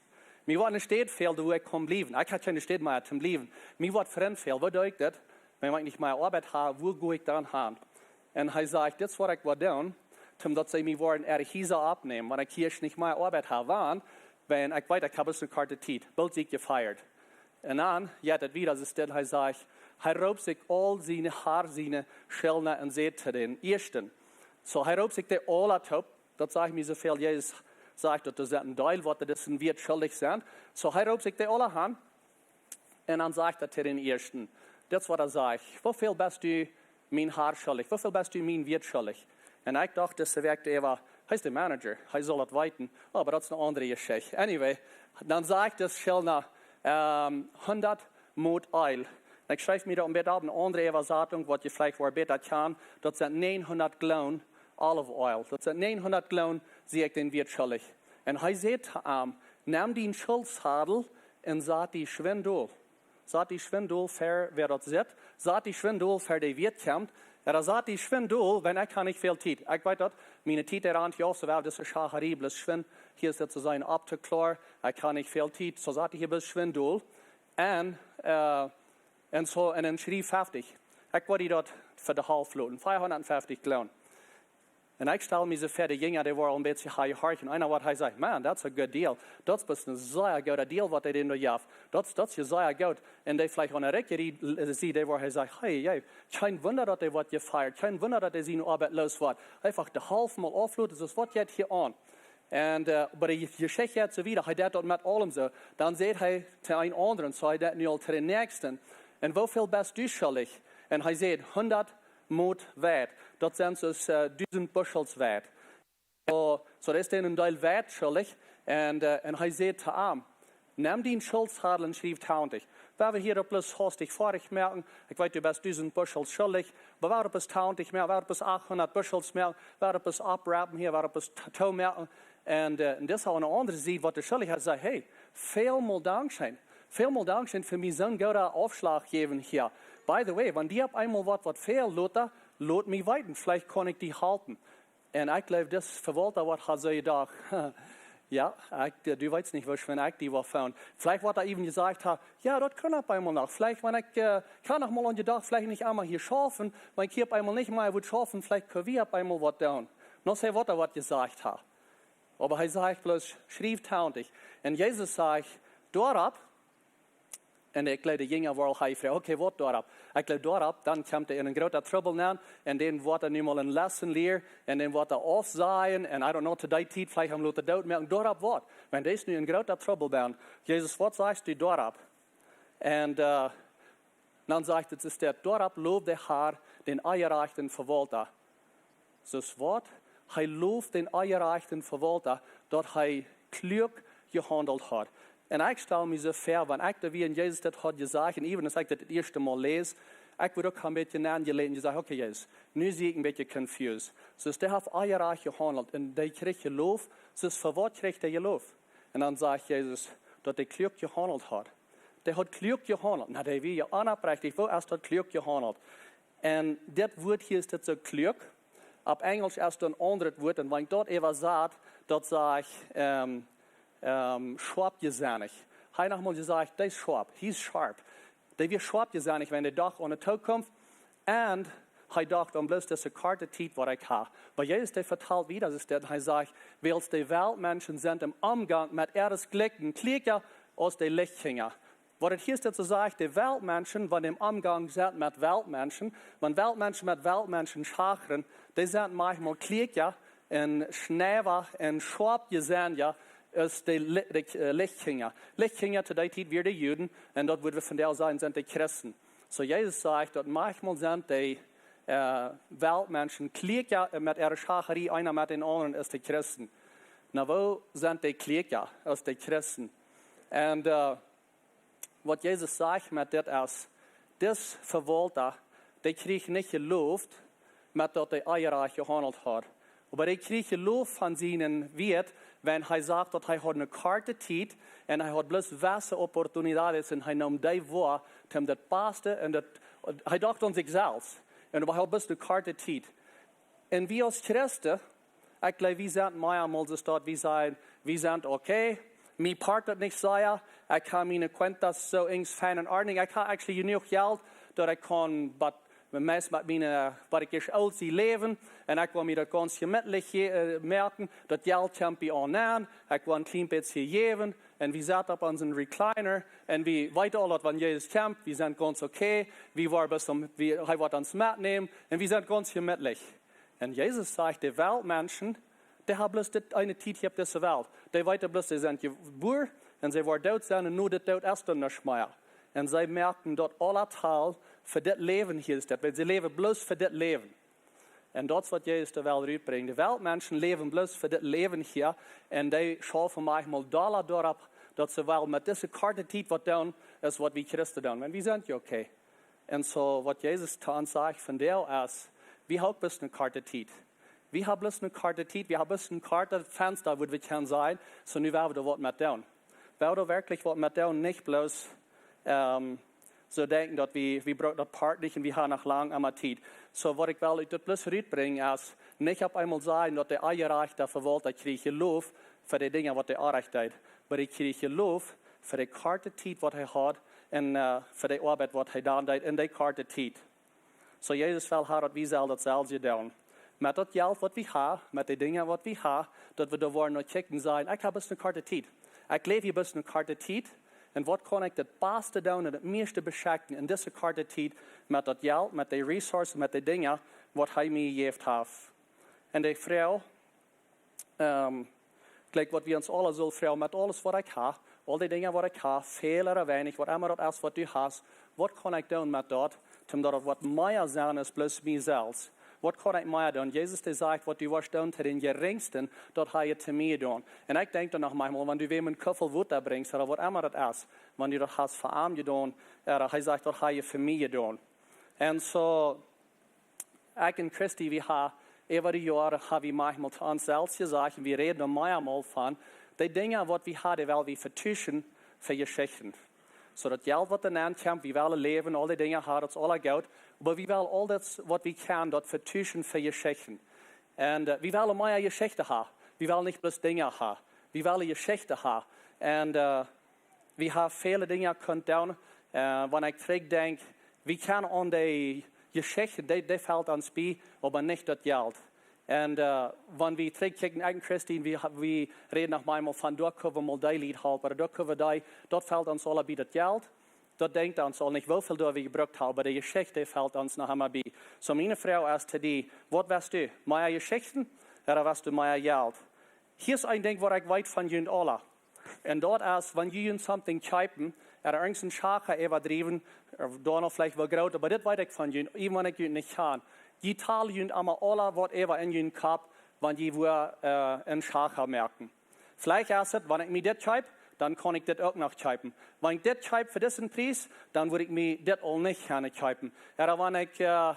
Mie woat eene Städ fälen, wua ekj kaun bliewen. Ekj hab kjeene Städ mea toom bliewen. Mie woat Frind fälen. Woo doo ekj daut? Wan ekj nich mea Oabeit hab, wua go ekj dan han?" Un hee sajcht: "Dit es, waut ekj woa doonen, toom daut see mie woaren en äare Hiesa oppnämen, wan ekj hia nich mea Oabeit hab. Wan, wan ekj weet, ekj hab bloos eene korte Tiet, boolt sie ekj jefiat." Un dan jeit et wieda, soo steit, hee sajcht, hee roopt sikj aul siene, Har siene Schildna un sajcht to dän ieeschten. So, hee roopt sikj dee aula toop. Daut sajcht mie soo väl, Jesus sajcht, daut doa sent een Deel, waut disen Wieet schuldich sent. So, hee roopt sikj dee aula han. Un dan sajcht hee to dän ieeschten: "Dit es, waut hee sajcht: Woo väl best du mien Har schuldich? Woo väl best du mien Wieet schuldich?" Un ekj docht, dise Wäakj doaräwa, hee es de Manager, hee saul daut weeten. Oba daut es eene aundre Jeschicht. Anyway, dan sajcht de Schildna, ähm, "Hundat Mot Eelj." Un ekj schriew mie daut een bät opp, eene aundre Äwasatunk, waut jie veleicht woaren bäta kjanen. Daut sent näajenhundat Gallon olive oil. Daut sent näajenhundat Gallon, sie ekj dän Wieet schuldich. Un hee sajcht to am: "Nem dien Schultsadel un sat die schwind dol. Sat die schwind dol ver wäa daut sitt. Sat die schwind dol ver dee Wieet kjemt. Ooda sat die schwind dol, wiels ekj hab nich väl Tiet." Ekj weet daut, miene Tiet es aun, jo, soo well dise Schacharie bloos schwind. Hia es daut to sennen, opptokloaren. Ekj hab nich väl Tiet, so sat die hia bloos schwind dol. Un, äh, un so, un dan schriew fefftich. Ekj woa die daut fa de Halft loten. Veahundatfeftich Gallon. Un ekj stal mie soo väa, de Jinja, dee woaren een bät hia horchen. Eena waut hee sajcht: "Man, that's a good deal. Daut es een sea gooda deal waut dee dän doa jeft. Daut, daut es sea goot." Un dee veleicht aun de rikjre Sied, dee woat hee sajen: "Hey, jee, kjeen Wunda daut dee woat jefeiat. Kjeen Wunda daut dee siene Oabeit loos woat. Eefach de Halft mol aufloten, soo waut jeit hia aun?" Un, äh, oba de Jeschicht jeit soo wieda. Hee deit daut met aulem soo. Dan sajcht hee to een aundren, soo hee deit nu aul to dän näakjsten: "Un woo väl best du schuldich?" Un hee sajcht: "Hundat Mot Weit." Daut sent soo, äh, dusent Buschels Weit. Soo, soo, dee es dän een Deel Weit schuldich. Un, äh, un hee sajcht to am: "Nem dien Schultsadel un schriew tauntich." Wie woaren hia opp bloos hastich foadich moaken. Ekj weet, du best dusent Buschels schuldich, oba wie woaren bloos tauntich moaken, wie woaren bloos achthundat Buschels moaken, wie woaren bloos oprapen hia, wie woaren bloos t-, too moaken. Un, äh, un dit es aun de aundre Sied, waut de schuldich es, sajcht: "Hey, välmol dankscheen. Välmol dankscheen fa mie soon gooda Aufschlach jäwen hia. By the way, wan die opp eemol waut, waut fält, lot, lot mie weeten. Veleicht kaun ekj die halpen." Un ekj jleew, dis Vewaulta woat hee soo jedocht: "Jo, ekj, äh, du weetst nich, woo schwoa ekj die woa faulen." Veleicht woat hee äwen jesajcht haben: "Jo, daut kaun opp eemol noch. Veleicht, wan ekj, äh, ekj hab noch mol aun jedocht, veleicht nich emma hia schaufen, wan ekj hia opp eemol nich mea woa schaufen, veleicht kjenn wie opp eemol waut doonen." Noch see waut hee woat jesajcht haben. Oba hee sajcht bloos: "Schriew tauntich." Un Jesus sajcht: "Doaropp." Un ekj jleew, de Jinja woaren hia froagen: "Okay, waut doaropp?" Ekj jleew, doaropp, dan kjemt hee en een grooten Trubbel aun, un dan woat hee nu mol eene Lesson lieren, un dan woat hee aufsajen, un I don't know, to dee Tiet veleicht am loten doot moaken, doaropp waut. Wan dee es nu en grooten Trubbel aun. "Jesus, waut sajchst du doaropp?" Un, äh, dan sajcht et, et steit: "Doaropp loft de Har dän onjerajchten Vewaulta." Soo waut? Hee loft dän onjerajchten Vewaulta, daut hee kluak jehaundelt haud. Un ekj stal mie soo väa, wan ekj doa wia un Jesus daut haud jesajcht, un äwen aus ekj daut daut ieeschte Mol läs, ekj wudd uk een bät aunjelajcht un jesajcht: "Okay, Jesus, nu sie ekj een bät confused." Soo, dee haft onjerajcht jehaundelt un dee kjrieech Loff. Soo, fa waut kjrieech dee Loff? Un dan sajcht Jesus, daut hee kluak jehaundelt haud. Dee haud kluak jehaundelt. Na, dee wia je onopprechtich. Woo es daut kluak jehaundelt? Un dit Wuat hia es dit soo kluak. Opp Enjelsch es doa een aundret Wuat, un wan ekj daut äwasat, daut sajcht, ähm, ähm, schoap jesennich. Hee haft noch mol jesajcht, dee es schoap, he's sharp. Dee wia schoap jesennich, wan dee docht aun de Tookunft. Un hee docht aun bloos dise korte Tiet waut ekj hab. Oba Jesus, dee vetalt wieda, daut es daut, hee sajcht: "Wiels de Weltmenschen sent em Omgank met äaresglikjen kjlieekja aus de Lichtkjinja." Waut et hia daut soo sajcht, de Weltmenschen, wan em Omgank sent met Weltmenschen, wan Weltmenschen met Weltmenschen schachren, dee sent maunchmol kjlieekja un schnäwa un schoap jesennja aus de Li-, de, äh, Lichtkjinja. Lichtkjinja to dee Tiet wieren de Juden, un daut wudd wie vondoag sajen, sent de Christen. Soo, Jesus sajcht, daut maunchmol sent de, äh, Weltmenschen kjlieekja met äare Schacharie, eena met dän aundren, aus de Christen. Na, woo sent dee kjlieekja aus de Christen? Un, äh, waut Jesus sajcht met dit es, dis Vewaulta, dee kjrieech nich jeloft, met daut hee onjerajcht jehaundelt haud. Oba dee kjrieech Loff von sienen Wieet, wan hee sach, daut hee haud eene korte Tiet un hee haud bloos wesse oportunidades un hee neem dee woa, om daut baste un daut, hee docht aun sikj selfst. Un oba hee haud bloos eene korte Tiet. Un wie aus Christen, ekj jleew, wie sent meamol soo daut wie sajen, wie sent okay, mie poat daut nich sea, ekj hab miene cuentas soo ieejentwaut fein en Ordnung, ekj hab actually jenuach Jelt, daut ekj kaun, but, meist met miene, waut ekj ieescht oolt sie, läwen, un ekj well mie daut gaunz jemietlich, äh, moaken, daut Jelt kjemt bie aun aun, ekj well een kjlien bät jäwen, un wie sitten opp onsen Recliner, un wie weeten aul daut wan Jesus kjemt, wie sent gaunz okay, wie woaren bloos om, wie, hee woat ons metnämen, un wie sent gaunz jemietlich. Un Jesus sajcht, de Weltmenschen, dee haben bloos dit eene Tiet hia opp dise Welt. Dee weeten bloos, see sent jebuaren un see woaren doot sennen un no de Doot es dan nuscht mea. Un see moaken daut aulatool fa dit Läwen hia es daut, wiels see läwen bloos fa dit Läwen. Un daut es waut Jesus de Welt rutbrinjt. De Weltmenschen läwen bloos fa dit Läwen hia un dee schaufen maunchmol dolla doaropp, daut see wellen met dise korte Tiet waut doonen, aus waut wie Christen doonen. Wan wie sent je okay. Un soo, waut Jesus to ons sajcht vondoag es, wie haben bloos eene korte Tiet. Wie haben bloos eene korte Tiet, wie haben bloos een kortet Fensta, wudd wie kjennen sajen, soo nu woa wie doa waut met doonen. Woa wie doa werkjlich waut met doonen, nich bloos, ähm, soo denkjen daut wie, wie brucken daut Poat nich un wie haben noch lang emma Tiet. Soo, waut ekj well ut dit bloos rutbrinjen es, nich opp eemol sajen daut de onjerajchta Vewaulta kjrieech Loff fa de Dinja waut hee orrajcht deed, oba hee kjrieech Loff fa de korte Tiet waut hee haud un, äh, fa de Oabeit waut hee dan deed en de korte Tiet. Soo Jesus well haben daut wie sellen daut selwje doonen. met daut Jelt waut wie haben, met de Dinja waut wie haben, daut wie doa woaren no kjikjen un sajen: "Ekj hab bloos ne korte Tiet. Ekj läw hia bloos ne korte Tiet. Un waut kaun ekj daut baste doonen un daut mieeschte beschekjen en dise korte Tiet met daut Jelt, met de resources, met de Dinja waut hee mie jejäft haft?" Un de Froag, ähm, jlikj waut wie ons aule sellen froagen: "Met aules waut ekj hab, aul de Dinja waut ekj hab, väl ooda weinich, waut emma daut es waut du hast, waut kaun ekj doonen met daut, om daut et waut mea sennen es bloos mie selfst? Waut kaun ekj mea doonen?" Jesus, dee sajcht: "Waut du woascht doonen to dän Jerinjsten, daut hast du to mie jedonen." Un ekj denkj dan noch maunchmol, wan du wäm een Kuffel Wota brinjst, ooda waut emma daut es, wan du daut hast fa am jedonen, ooda hee sajcht: "Daut hast du fa mie jedonen." Un soo, ekj un Christy, wie haben äwa de Joaren, hab wie maunchmol to ons selfst jesajcht, un wie räden doa meamol von, de Dinja waut wie haben, well wie vetuschen fa Jeschichten. Soo daut Jelt waut doa nenn kjemt, wie wellen läwen, aul de Dinja haben, daut es aula goot, oba wie wellen aul daut waut wie kjennen, daut vetuschen fa Jeschichten. Un, äh, wie wellen mea Jeschichten haben. Wie wellen nich bloos Dinja haben. Wie wellen Jeschichten haben. Un, äh, wie haben väle Dinja kunt doonen. Äh, wan ekj trigjdenkj, wie kjennen aun de Jeschichten, dee, dee fält ons bie, oba nich daut Jelt. Un, äh, wan wie trigjkjikjen, ekj un Christine, wie ha-, wie räden noch maunchmol von: "Doa kjenn wie mol dee Lied halpen, ooda doa kjenn wie dee", daut fält ons aula bie. Daut Jelt, daut denkjt ons aul nich, woo väl doa wie jebrukt haben, oba de Jeschicht fält ons noch emma bie. Soo, miene Froag es to die: Waut west du? Mea Jeschichten, ooda west du mea Jelt? Hia es een Dinkj waut ekj weet von junt aula. Un daut es, wan jie junt something kjeepen, ooda irjent een Schacha äwadriewen, ooda doa noch veleicht waut groot, oba dit weet ekj von junt, iewen wan ekj junt nich kjan. Jie talen junt emma aula waut äwa en jun Kopp, wan jie wua, äh, een Schacha moaken. Veleicht es et: "Wan ekj mie dit kjeep, dan kaun ekj dit uk noch kjeepen. Wan ekj dit kjeep fa disen Pries, dan wudd ekj mie dit aul nich kjennen kjeepen. Ooda wan ekj, äh,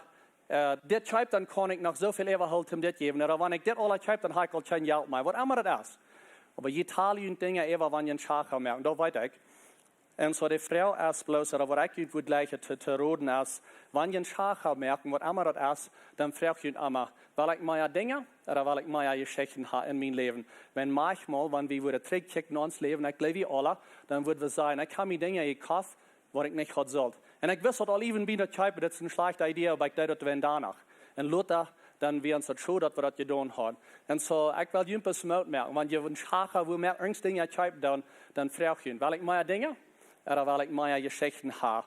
äh, dit kjeep, dan kaun ekj noch soo väl äwahoolen om dit jäwen. Ooda wan ekj dit aula kjeep, dan hab ekj aul kjeen Jelt mea." Waut emma daut es. Oba jie talen junt Dinja äwa, wan jie een Schacha moaken, daut weet ekj. Un soo de Froag es bloos, ooda waut ekj junt wudd jlikjen to, to roden es, wan jie een Schacha moaken, waut emma daut es, dan froag junt emma: "Well ekj mea Dinja, ooda well ekj mea Jeschichten haben en mien Läwen?" Wan maunchmol, wan wie wudden trigjkjikjen no ons Läwen, ekj jleew wie aula, dan wudden wie sajen: "Ekj hab mie Dinja jekoft, waut ekj nich haud sullt. Un ekj wist daut aul iewen bie daut kjeepen, daut es eene schlajchte Idee, oba ekj deed daut wan doano." Un lota, dan wia ons daut schod, daut wie daut jedonen hauden. Un soo, ekj well junt bloos Moot moaken, wan jie een Schacha wua mea irjent Dinja kjeepen doonen, dan froag junt: "Well ekj mea Dinja, ooda well ekj mea Jeschichten haben?"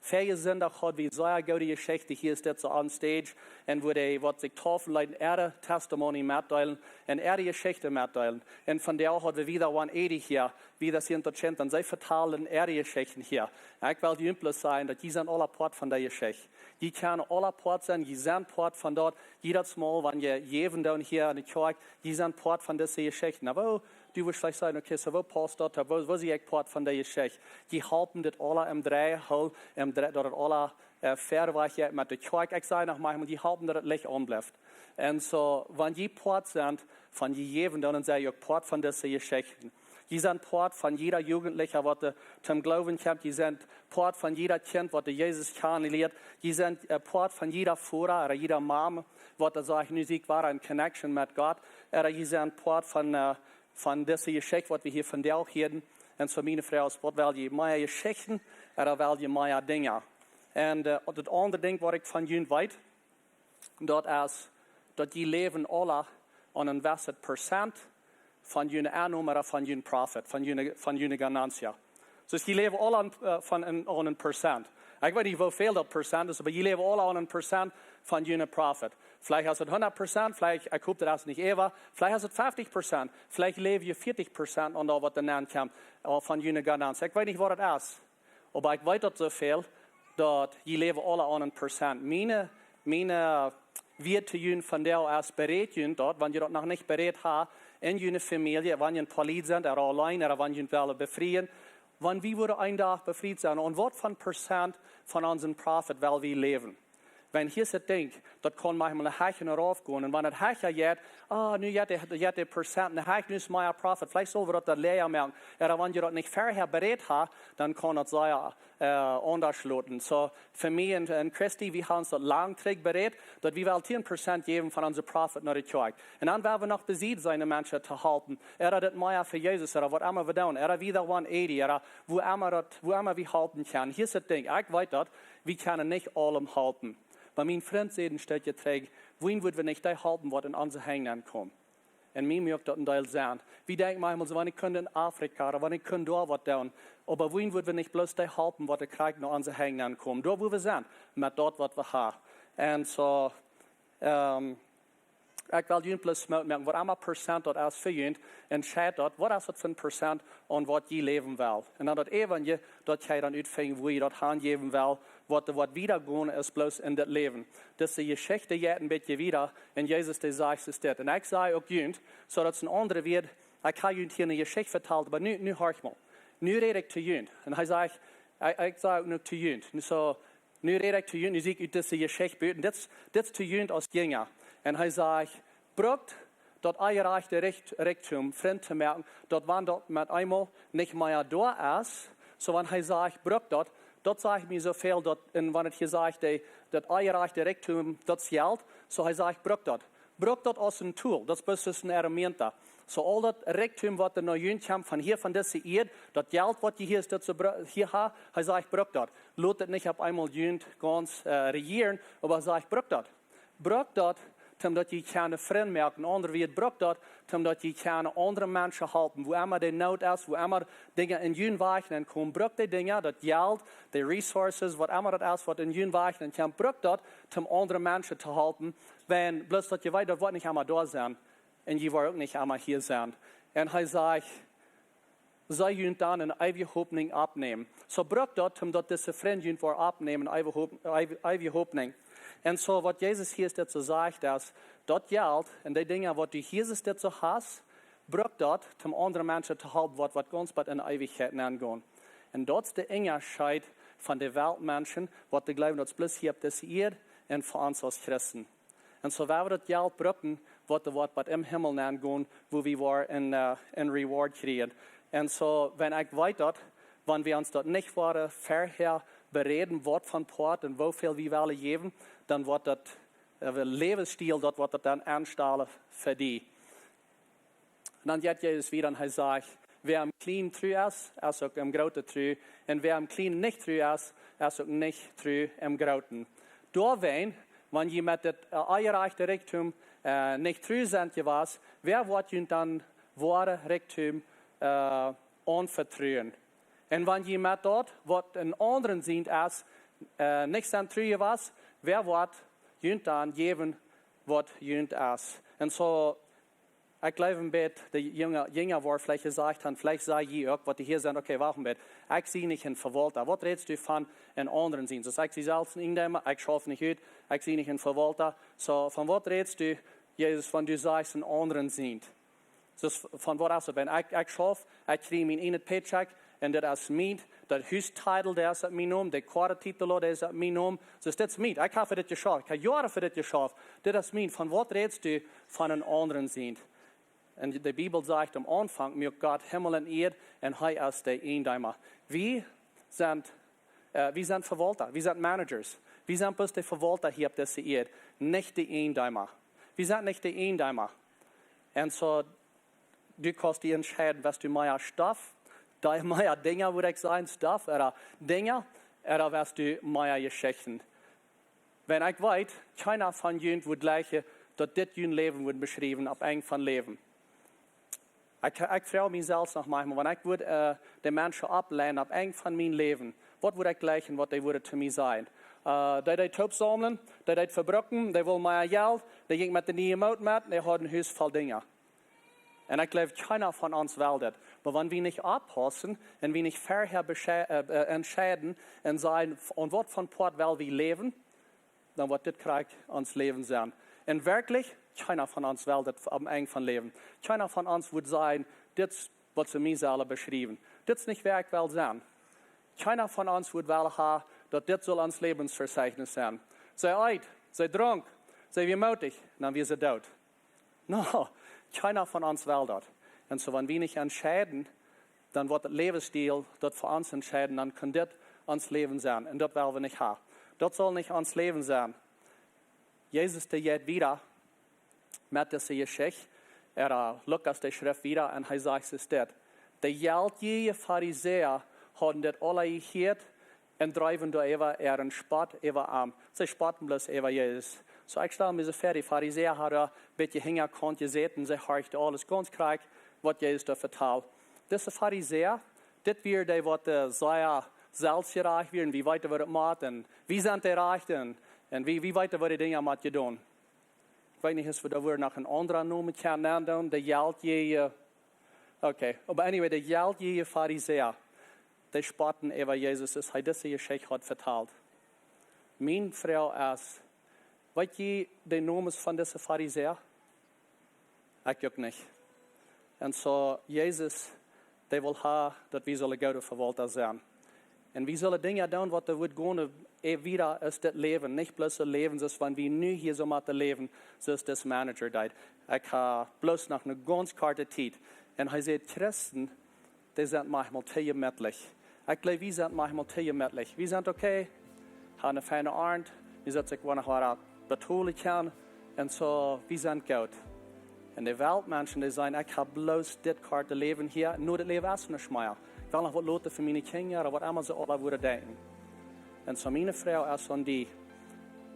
Väajen Sindach haud wie sea goode Jeschichten, hia es dit soo on stage, un wua dee waut sikj taufen leeten äare Testimony metdeelen un äare Jeschichten metdeelen. Un vondoag haud wie wada one eighty hia, wada sent daut kjint, un see vetalen äare Jeschichten hia. Ekj well junt bloos sajen, daut jie sent aula Poat von dee Jeschicht. Jie kjennen aula Poat sennen, jie sent Poat von daut. Jiedatsmol, wan jie jäwen doonen hia en de Kjoakj, jie sent Poat von dise Jeschicht. Na, woo, du wurscht veleicht sajen: "Okay, soo woo pausst daut? Woo, woo sie ekj Poat von dee Jeschicht?" Jie halpen dit aula em Driehool, em Dree-, daut et aula, äh, verwoat jeit met de Kjoakj. Ekj saj noch maunchmol, jie halpen daut et Licht aunblift. Un soo, wan jie Poat sent von jie jäwen doonen, dan sie jie uk Poat von dise Jeschichten. Jie sent Poat von jieda Jugendlicha, waut, äh, toom Gloowen kjemt. Jie sent Poat von jieda Kjint, waut de Jesus kjanen lieet. Jie sent, äh, Poat von jieda Voda ooda jieda Mame, waut sajcht: "Nu sie ekj wada en connection met Gott." Ooda jie sent Poat von, äh, von dise Jeschicht, waut wie hia vondoag hieeden. Un soo miene Froag es: Waut well jie, mea Jeschichten ooda well jie mea Dinja? Un, äh, daut aundre Dinkj waut ekj von junt weet, daut es, daut jie läwen aula aun een jewesset Prozent von june Ennom ooda von jun Profit, von june, von june Ganancia. Soo jie läwen aula aun, äh, von een, aun een Prozent. Ekj weet nich woo väl daut Prozent es, oba jie läwen aula aun een Prozent von june Profit. Veleicht es et hundat Prozent, veleicht, ekj hop daut es nich äwa, veleicht es et feftich Prozent, veleicht läw jie vieetich Prozent aun daut waut doa nenn kjemt, äh, von june Ganancia. Ekj weet nich waut et es. Oba ekj weet daut soo väl, daut jie läwen aula aun een Prozent. Miene, miene Wieed to junt vondoag es: Bereed junt daut, wan jie daut noch nich bereed haben, en june Famielje, wan jie en Polit sent, ooda auleen, ooda wan jie junt wellen befrieen, wan wie wudden een Dach befriet sennen, aun waut fa Prozent von onsen Profit well wie läwen? Wan hia es daut Dinkj, daut kaun maunchmol ne Hechta rauf gonen. Un wan et Hechta jeit, ah, nu jeit de, jeit de Prozent, ne Hechta, nu es mea Profit. Veleicht sell wie daut doa läaja moaken. Ooda wan jie daut nich verhäa bereed haben, dan kaun daut sea, äh, aundasch loten. Soo, fa mie un, un Christy, wie haben ons daut lang trigj bereed, daut wie well tieen Prozent jäwen von onse Profit no de Kjoakj. Un dan woa wie noch besied sennen, Menschen to halpen. Ooda daut mea fa Jesus, ooda waut emma wie doonen. Ooda wada one eighty, ooda wua emma daut, wua emma wie halpen kjennen. Hia es daut Dinkj, ekj weet daut, wie kjennen nich aulem halpen. Oba mien Frint säd een Stekj trigj: Woo wudden wie nich dee halpen, waut en onse Henj nenkomen? Un mie muak daut een Deel Senn. Wie denkjen mau emol soo, wan ekj kunn en Afrika, ooda wan ekj kunn doa waut doonen. Oba woo wudden wie nich bloos dee halpen, waut de Kjrich no onse Henj nenkomen? Doa woo wie sent, met daut waut wie haben. Un soo, ähm, ekj well junt bloos Moot moaken, waut emma Prozent daut es fa junt, entscheid daut, waut es daut fa een Prozent aun waut jie läwen well. Un dan daut äwje, daut jie dan utfinjen, woo jie daut hanjäwen well, waut, waut wieda gonen es bloos en dit Läwen. Dise Jeschicht jeit een bät wieda, un Jesus, dee sajcht, es dit. Un ekj saj uk junt, soo daut es een aundret Wuat, ekj hab junt hia eene Jeschicht vetalt, oba nu, nu horcht mol. Nu räd ekj to junt. Un hee sajcht, ekj, ekj saj uk nu to junt. Nu soo, nu räd ekj to junt, nu sie ekj ut dise Jeschicht buten. Dit, dit to junt aus Jinja. Un hee sajcht, brukt daut onjerajchte Rikj-, Rikjdom, Frind to moaken, daut wan daut met eemol nich mea doa es, soo wan hee sajcht, brukt daut, daut sajcht mie soo väl, daut, un wan et hia sajcht, dee, daut onjerajchte Rikjdom, daut es Jelt, soo hee sajcht, brukt daut. Brukt daut aus een Tool, daut es bloos een herramienta. Soo aul daut Rikjdom, waut doa no junt kjemt von hia, von dise Ieed, daut Jelt, waut jie hia, es daut soo bru-, hia ha, hee sajcht, brukt daut. Lot et nich opp eemol junt gaunz, äh, rejieren, oba hee sajcht, brukt daut. Brukt daut, om daut jie kjennen Frind moaken. Een aundret Wuat, brukt daut, om daut jie kjennen aundre Menschen halpen. Woo emma de Noot es, woo emma Dinja en jun Wajch nenkomen, brukt dee Dinja, daut Jelt, de resources, waut emma daut es, waut en jun Wajch nenkjemt, brukt daut, om aundre Menschen to halpen. Wan bloos daut jie weeten, daut woat nich emma doa sennen. Un jie woaren uk nich emma hia sennen. Un hee sajcht, see junt dan eene eewje Hopninj oppnämen. Soo brukt daut, om daut dise Frind junt woaren oppnämen, eewje Hop-, eewje, eewje Hopninj. Un soo waut Jesus hia es, daut soo sajcht, es, daut Jelt un dee Dinja, waut du hia es, daut soo hast, brukt daut, om aundre Menschen to halpen, waut, waut gaunz bat en Eewichkjeit aungonen. Un daut es de Unjascheet von de Weltmenschen, waut dee jleewen, daut es bloos hia opp dise Ieed un fa ons aus Christen. Un soo woa wie daut Jelt brucken, waut doa woat bat em Himmel aungonen, wua wie woaren een, äh, een Reward kjrieen. Un soo, wan ekj weet daut, wan wie ons daut nich woaren verhäa beräden, waut von Poat un woo väl wie wellen jäwen, dan woat daut, äh, Läwensstil, daut woat daut dan aunstalen fa die. Un dan jeit Jesus wieda un hee sajcht, wäa em Kjlienen tru es, es uk em Grooten tru. Un wäa em Kjlienen nich tru es, es uk nich tru em Grooten. Doawäajen, wan jie met daut, äh, onjerajchte Rikjdom, äh, nich tru sent jewast, wäa woat junt dan woaren Rikjdom, äh, aunvetruen? Un wan jie met daut, waut een aundren sient es, äh, nich sent tru jewast, wäa woat junt dan jäwen, waut junt es? Un soo, ekj jleew een bät, de Jinja, Jinja woaren veleicht jesajcht haben, veleicht saj jie uk, waut dee hia sent, okay, wacht een bät. Ekj sie nich een Vewaulta. Waut rätst du von een aundren sient? Soo, ekj sie selfst een Ieejendeema, ekj schauf nich ut, ekj sie nich een Vewaulta. Soo, von waut rätst du, Jesus, wan du sajchst een aundren sient? Soo, von waut es daut? Wan ekj, ekj schauf, ekj kjrie mien ieejnet Paycheck, un daut es mient, daut Hus Title, daut es opp mienen Nomen, de Koadatitel, daut es opp mienen Nomen. Soo, dit es mient. Ekj hab fa dit jeschauft. Ekj hab Joaren fa dit jeschauft. Dit es mient. Von waut rätst du von een aundren sient? Un de Bibel sajcht, aum Aunfank muak Gott Himmel un Ieed, un hee es de Ieejendeema. Wie sent, äh, wie sent Vewaulta, wie sent Managers. Wie sent bloos de Vewaulta hia opp dise Ieed, nich de Ieejendeema. Wie sent nich de Ieejendeema. Un soo, du kaust die entscheiden, woascht du mea Stoff, dee mea Dinja, wudd ekj sajen, Stoff, ooda Dinja, ooda woascht du mea Jeschichten. Wan ekj weet, kjeena von junt wudd jleichen, daut dit jun Läwen wudd beschriewen, opp Enj von Läwen. Ekj, ekj froag mie selfst noch maunchmol, wan ekj wudd, äh, de Menschen oppleiden, opp Enj von mien Läwen, waut wudd ekj jleichen, waut dee wudden to mie sajen? Äh, dee, dee toop saumlen, dee, dee vebruken, dee wullen mea Jelt, dee jinjen met de niee Moot met, dee hauden een Hus voll Dinja. Un ekj jleew, kjeena von ons well daut. Oba wan wie nich oppaussen un wie nich verhäa besche-, äh, äh, entscheiden un sajen, aun waut von Poat well wie läwen, dan woat dit krakjt ons Läwen sennen. Un werkjlich, kjeena von ons well daut aum Enj von Läwen. Kjeena von ons wudd sajen, dit es waut see mie sellen beschriewen. Dit es nich wäa ekj well sennen. Kjeena von ons wudd wellen haben, daut dit saul ons Läwensvezeichnis sennen. See eet, see drunk, see wia mootich, dan wia see doot. No, kjeena von ons well daut. Un soo, wan wie nich entscheiden, dan woat daut Läwensstil daut fa ons entscheiden, dan kaun dit ons Läwen sennen. Un daut well wie nich haben. Daut saul nich ons Läwen sennen. Jesus, dee jeit wieda met dise Jeschicht. Hee, äh, Lukas, dee schrift wieda un hee sajcht, es dit: De jeltjierje Farisäa hauden dit aula jehieet un dreewen doaräwa äaren Spott äwa am. See spotten bloos äwa Jesus. So ekj stal mie soo väa, dee Farisäa hauden een bät hinjakaun jesäten, see horchten aules gaunz krakjt, waut Jesus doa vetald. Dise Farisäa, dit wieren dee, waut sea selfstjerajcht wieren, wie weeten, waut et mott, un wie sent de Rajchte, un wie, wie weeten, waut de Dinja mott jedonen. Ekj weet nich, aus wie doa noch een aundren Nomen kjennen nandoonen, de Jeltjäaja. Okay, oba anyway, de Jeltjäaja Farisäa, dee spotten äwa Jesus, aus hee dise Jeschicht haud vetalt. Mien Froag es, weet jie de Nomes von dise Farisäa? Ekj uk nich. Un so, Jesus, dee well haben, daut wie sellen goode Vewaulta sennen. Un wie sellen Dinja doonen, waut doa woat gonen, eh, wieda aus dit Läwen. Nich bloos soo läwen, soo aus wan wie nu hia soo motten läwen, soo aus dis Manager deed. Ekj hab bloos noch eene gaunz korte Tiet. Un hee sajcht, Christen, dee sent maunchmol too jemettlich. Ekj jleew, wie sent maunchmol too jemettlich. Wie sent okay, haben eene feine Arnt, wie setten sikj woa noch waut betolen kjennen, un so, wie sent goot. Un de Weltmenschen, dee sajen, ekj hab bloos dit korte Läwen hia, nu daut Läwen es nich mea. Ekj well noch waut loten fa miene Kjinja, ooda waut emma see aula wudden denkjen. Un so miene Froag es aun die,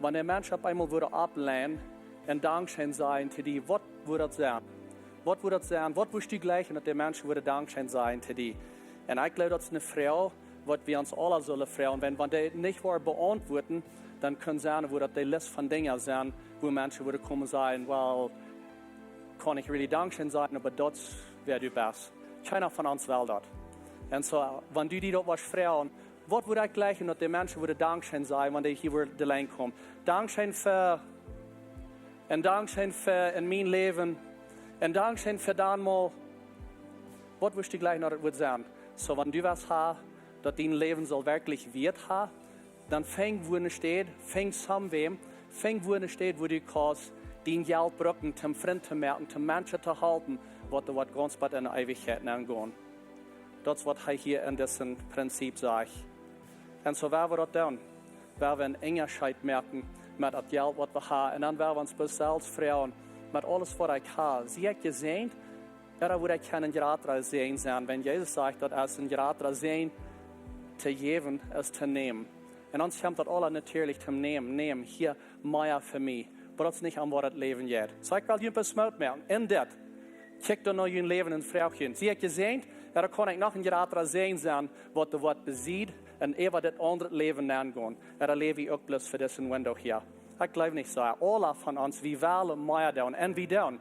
wan de Mensch opp eemol wudd oppstonen un Dankscheen sajen to die, waut wudd daut sennen? Waut wudd daut sennen? Waut wurscht du jlikjen, daut de Mensch wudd Dankscheen sajen to die? Un ekj jleew, daut es eene Froag, waut wie ons aula sellen froagen. Wan, wan dee nich woat beauntwuat, dan kaun sennen, wudd daut de List von Dinja sennen, wua Menschen wudden komen sajen, well, kaun ekj really Dankscheen sajen, oba daut es, wäa du best. Kjeena von ons well daut. Un so, wan du die daut wurscht froagen, waut wudd ekj jlikjen, daut de Menschen wudden Dankscheen sajen, wan dee hia wudden komen? Dankscheen fa, un Dankscheen fa en mien Läwen, un Dankscheen fa dan mol. Waut wurscht du jlikjen, daut et wudd sennen? So, wan du wurscht haben, daut dien Läwen saul werkjlich Wieet haben, dan finj wua eene Städ, finj somewhere, finj wua eene Städ, wua du kaust dien Jelt brucken, toom Frind to moaken, toom Menschen to halpen, waut doa waut gaunz bat en de Eewichkjeit aungonen. Daut es, waut hee hia en dit Prinzip sajcht. Un so woa wie daut doonen. Woa wie eenen Unjascheet moaken met daut Jelt, waut wie haben. Un dan woa wie ons bloos selfst froagen, met aules, waut ekj hab, sie ekj jesäajent, ooda wudd ekj kjennen jratra Säajen sennen? Wan Jesus sajcht, daut es een jratra Säajen to jäwen aus to nämen. Un ons kjemt daut aula natieedlich toom nämen, nämen, hia, mea fa mie. Oba daut es nich aun waut daut Läwen jeit. So, ekj well junt bloos Moot moaken. En dit. Kjikj dan no jun Läwen un froag junt: Sie ekj jesäajent? Ooda kaun ekj noch een jratra Säajen sennen, waut doa waut besied un äwa dit aundre Läwen aungonen? Ooda läw wie uk bloos fa disen Window hia? Ekj jleew nich soo. Aula von ons, wie wellen mea doonen. Un wie doonen.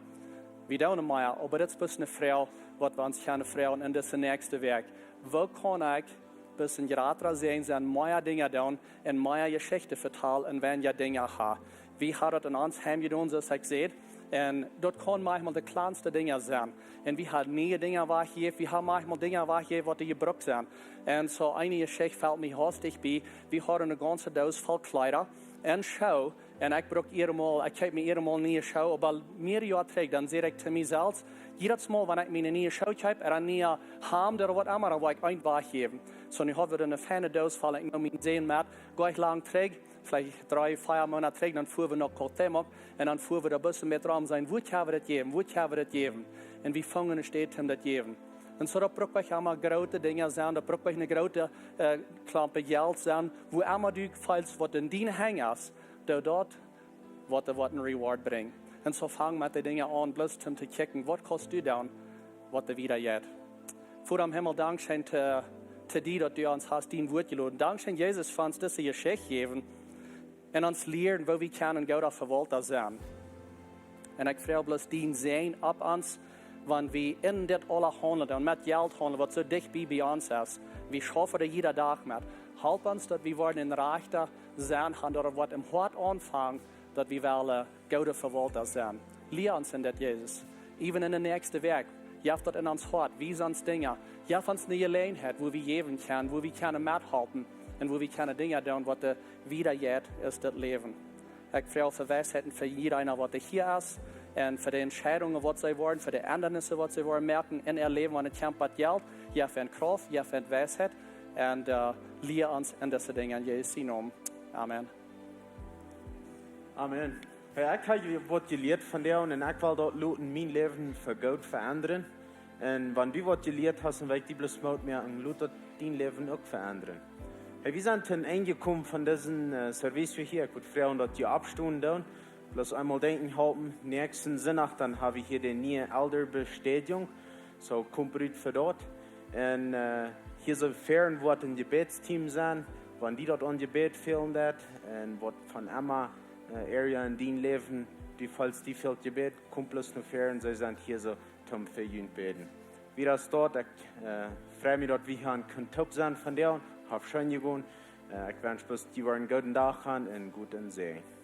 Wie doonen mea. Oba dit es bloos eene Froag, waut wie ons kjennen froagen en dise näakjste Wäakj. Woo kaun ekj bloos een jratra Säajen sennen, mea Dinja doonen un mea Jeschichten vetalen un weinja Dinja haben? Wie haben daut en ons Heim jedonen, soo aus ekj säd. Un daut kaun maunchmol de kjlanste Dinja sennen. Un wie haben niee Dinja wajchjejäft, wie haben maunchmol Dinja wajchjejäft, waut dee jebrukt sent. Un so eene Jeschicht felt mie haustich bie. Wie hauden eene gaunze Doos voll Kjleeda un Schoo. Un ekj brukt jiedatmol, ekj kjeep mie jiedatmol niee Schoo, oba mea Joa trigj, dan säd ekj to mie selfst, jiedatmol, wan ekj mie eene niee Schoo kjeep, ooda een nieet Hamd ooda waut emma, dan wull ekj eent wajchjäwen. So, nu haud wie eene feine Doos voll, ekj neem mien Sän met, goa nich lang trigj, veleicht dree, vea Moonat trigj, dan fua wie no Cuauhtémoc, un dan fua wie doa een bät rom, säden: Wua kjenn wie daut jäwen? Wua kjenn wie daut jäwen? Un wie fungen eene Städ toom daut jäwen. Un so, daut brukt nich emma groote Dinja sennen, daut brukt nich een groota, äh, Klompen Jelt sennen, wua emma du feelst, waut en diene Henj es, doo daut, waut doa waut een Reward brinjt. Un so fang met de Dinja aun, bloos om to kjikjen, waut kaust du doonen, waut doa wieda jeit. Voda em Himmel, dankscheen to, to die, daut du ons hast dien Wuat jeloten. Dankscheen, Jesus, fa ons dise Jeschicht jäwen un ons lieren, woo wie kjennen gooda Vewaulta sennen. Un ekj froag bloos dien Säajen opp ons, wan wie en dit aula haundlen un met Jelt haundlen, waut soo dicht bie, bie ons es. Wie schaufen doa jieda Dach met. Halp ons, daut wie woaren een Rechta sennen, han daut waut em Hoat aunfangt, daut wie wellen gooda Vewaulta sennen. Lia ons en dit, Jesus. Äwen en de näakjste Wäakj. Jeff daut en ons Hoat. Wies ons Dinja. Jeff ons eene Jeläajenheit, wua wie jäwen kjennen, wua wie kjennen methalpen un wua wie kjennen Dinja doonen, waut doa wieda jeit aus dit Läwen. Ekj froag fa Weisheiten fa jieda eena, waut doa hia es, un fa de Entscheidungen, waut see woaren, fa de Endanissen, waut see woaren moaken en äa Läwen, wan et kjemt bat Jelt. Jeff an Krauft, jeff an Weisheit, un, äh, lia ons en dise Dinja en Jesus sien Nomen. Amen. Amen. Hey, ekj hab waut jelieet vondoag un ekj well daut loten mien Läwen fa goot veendren. Un wan du waut jelieet hast, dan well ekj die bloos Moot moaken, lot daut dien Läwen uk veendren. Hey, wie sent aum Enj jekomen von disen, äh, Service hia. Ekj wudd froagen, daut jie oppstonen doonen. Bloos eemol denkjen halpen, näakjsten Sindach dan ha wie hia de niee Elderbestädjunk. Soo, komt rut fa daut. Un hia soo väaren woat een Jebädsteam senn, wan die daut aun Jebäd fälen deit, un waut von emma area en dien Läwen du feelst, die fält Jebäd, komt bloos no väaren, see sent hia soo toom fa junt bäden. Wieda es daut, ekj frei mie daut wie hia kunnen toop senn vondoag, haft scheen jegonen. Ekj wensch bloos die woaren gooden Dach han un Gott en Säajen.